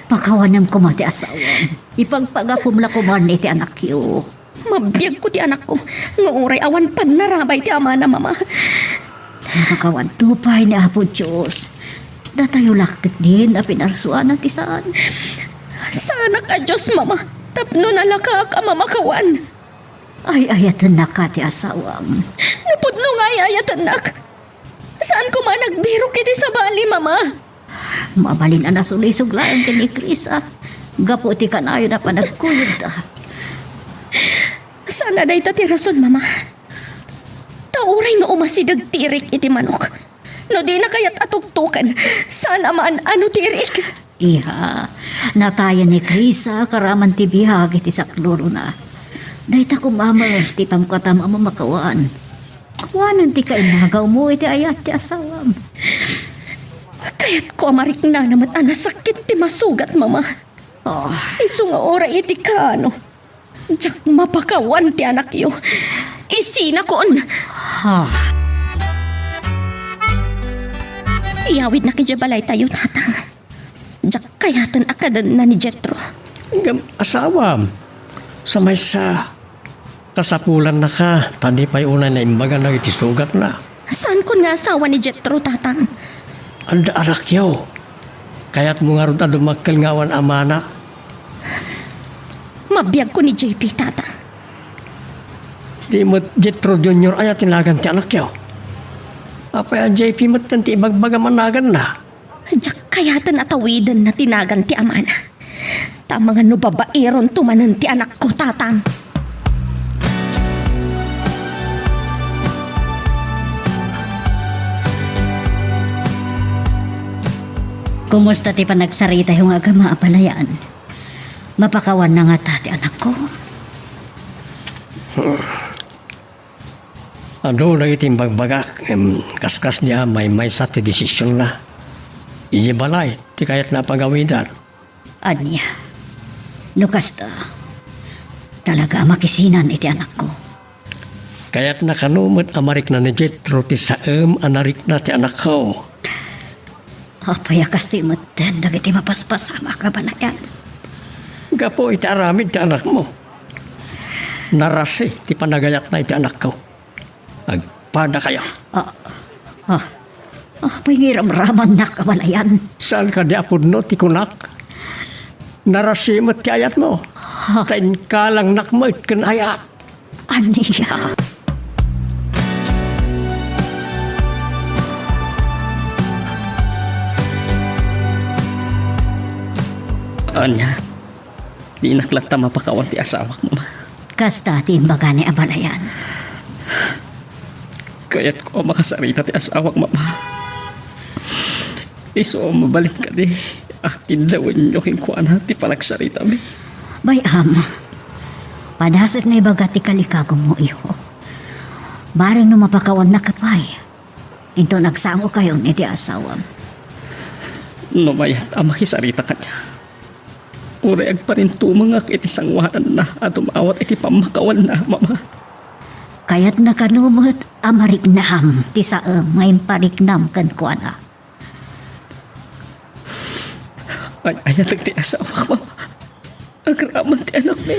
pakawanem koma ti asawam. Ipagpagakom la koman iti anakyo. Mabiagko ti anakko nga uray awan pannarabay ti amana, Mama. Napakawanto pay ni Apo Dios. Datayo la ketdin a pinarsuana ti saan. Saanak a Dios, Mama, tapno nalakaak a mamakawan. Ay-ayatennaka ti asawam. Napudno nga ay-ayatennak. Saan koma a nagbirok iti sabali, Mama. Mabalin a nasulisog laeng ken ni Chris, a, gapu iti kanayon a panagkuyogda. Saan a dayta ti rason, Mama. Ta uray no umasideg ti irik iti manok, no dina kayat a tuktoken, saan a maan-ano ti irik. Iha, natayen ni Chris a karaman ti biag iti saklurona. Dayta koma met ti pankuatam a mamakawan. Awanen ti kainagaw mo iti ayat ti asawam. Kayatko a mariknana met a nasakit ti masugat, Mama. Oh. Isu nga uray iti kaano, diak mapakawan ti anakyo. Isinakon! Ha? Iyawidnak idiay balaytayo, Tatang. Diak kayaten a kadenna ni Jetro. Ngem asawam, sa maysa, kasapulannaka, ta di pay unay naimbagana iti sugatna. Saankon nga asawa ni Jetro, Tatang. Adda anakyo. Kayatmo ngarud a dumakkel nga awan amana? Mabiagko ni J P, Tatang. Di met Jetro Junior aya ti nagan ti anakyo? Apay a J P metten ti ibagbagam a naganna? Diak kayaten a tawidenna ti nagan ti amana. Ta amangan no babaeronto manen ti anakko, Tatang. Kumusta ti panagsaritayo nga agama, abalayan? Mapakawanna ngata ti anakko? Adu dagiti imbagbagak, em, kaskasdi a maymaysa ti desisionna. Idiay balay ti kayatna a pagawidan. Ania? No kasta, talaga a makisinan iti anakko. Kayatna kano met a marikna ni Jetro ti saem a narikna ti anakko. Apay a kasta metten dagiti mapaspasamak a balayan? Gapu iti aramid ti anakmo, narasi ti panagayatna iti anakko. Agpadakayo. Ah, ah, apay nga iramramannak a balayan? Saan kadi a pudno ti kunak? Narasi met ti ayatmo. Ah. Ta inkalangnak met ken ayat. Ania? Ania? Dinak latta mapakawan ti asawak, Mama. Kasta ti imbaga ni abalayan. Kayatko a makasarita ti asawak, Mama. Isu a mabalin kadi a indawenyo kenkuana ti panagsaritami. Bay-am, padasek nga ibaga ti kalikagumo, iho. Bareng no mapakawannaka pay, inton agsangokayon iti asawam. No mayat a makisarita kaniak, uray agparintumengak iti sanguananna a dumawat iti pammakawanna, Mama. Kayatna kano met a mariknam ti saem nga impariknam kenkuana. Ay-ayatek ti asawak, Mama. Agraman ti anakmi.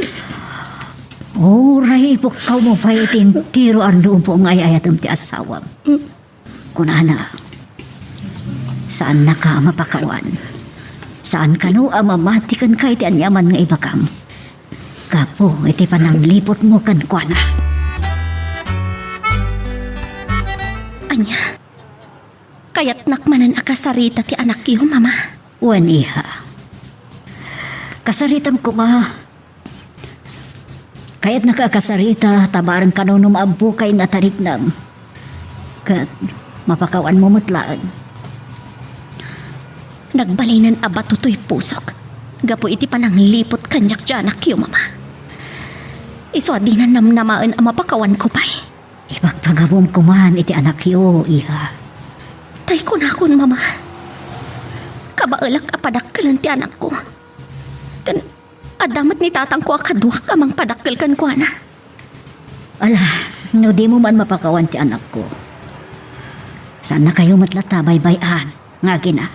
Uray ipukkawmo pay iti entero a lubong nga ay-ayatem ti asawam. Kunana, saannaka a mapakawan. Saan kano a mamati kenka iti aniaman nga ibagam gapu iti panangliputmo kenkuana. Ania? Kayatnak manen a kasarita ti anakyo, Mama? Wen, iha. Kasaritam koma. Kayatnaka a kasarita, ta bareng kano no maabbokay nga tariknam. Ket mapakawanmo met laeng. Nagbalinen a bato toy pusok gapu iti panangliput kaniak ti anakyo, Mama. Isu a dinan namnamaen a mapakawanko pay. Ipagpagabum koman iti anakyo, iha. Tay kunakon, Mama, kabaelak a padakkelen ti anakko. Ken adda met ni tatangko a kaduak a mangpadakkel kenkuana. Ala, no dimo man mapakawan ti anakko, saannakayo met latta a baybay-an nga agina.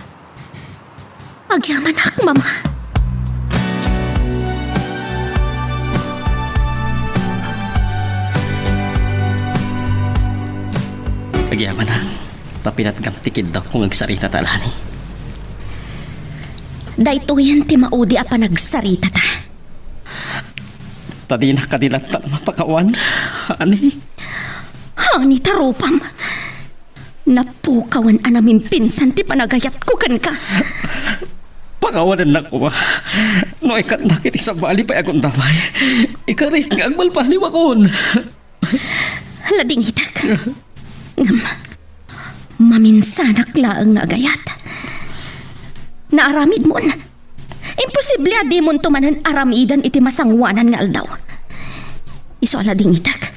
Agyamanak, Mama. Agyamanak, ta pinatgam ti kiddawko nga agsarita ta, Lani. Daytoyen ti maudi a panagsaritata. Ta dinak kadi latta mapakawan, honey. Honey, ta rupam. Napukawan a namimpinsan ti panagayatko kenka. Pakawanennak koma. No ikkannak iti sabali pay a gundaway, ikarik nga agbalbaliwakon. Ladingitek. Ngem, maminsanak laeng nga agayat. Naaramidmon. Imposible a dimonto manen aramiden iti masangoanan nga aldaw. Isu a ladingitek.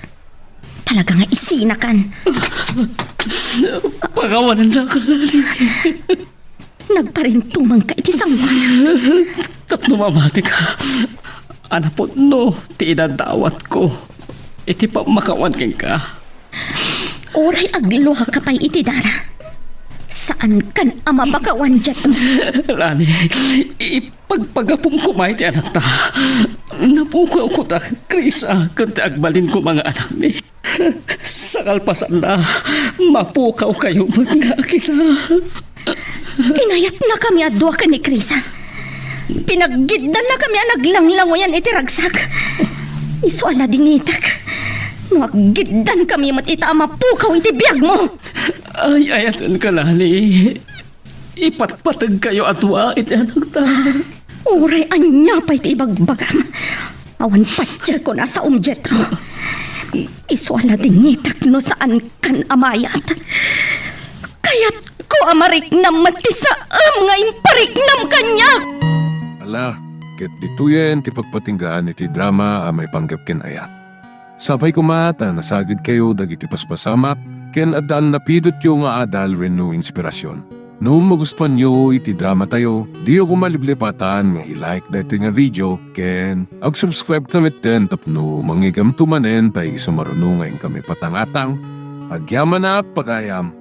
Talaga nga isinakan. Pakawanennak, Lani. Nagparintumangka iti sangoan. Tapno mamatika a napudno ti idadawatko iti pammakawan kenka. Uray agluaka pay iti dara, saankan a mapakawan, Jetro. Lani, ipagpagapum koma iti anakta. Napukawko ta, Krisa, ken ti agbalin koma nga anakmi. Sa kalpasanna, mapukawkayo met nga agila. Inayatnakami a dua ken ni Krisa. Pinaggiddannakami a naglanglanguyan iti ragsak. Isu a ladingitek no aggiddankami met ita a mapukaw iti biagmo. Ay, ayatenka, Lani. Ipatpategkayo a dua iti anakta. Uray ania pay ti ibagbagam, awan patiekon a saom, Jetro. Isu a ladingitek no saankan a mayat. Kayatko a mariknam met ti saem nga impariknam kaniak. Ala, ket ditoyen ti pagpatinggaan iti drama a maipanggep ken ayat. Sapay koma ta nasagidkayo dagiti paspasamak ken adda a napidotyo nga adal wenno inspirasyon. No magustuanyo iti dramatayo, diyo koma liplipatan nga i-like daytoy nga video ken ag-subscribe ta metten tapno mangigamto manen pay isu maruno nga inkami patangatang. Agyamanak, pagayam!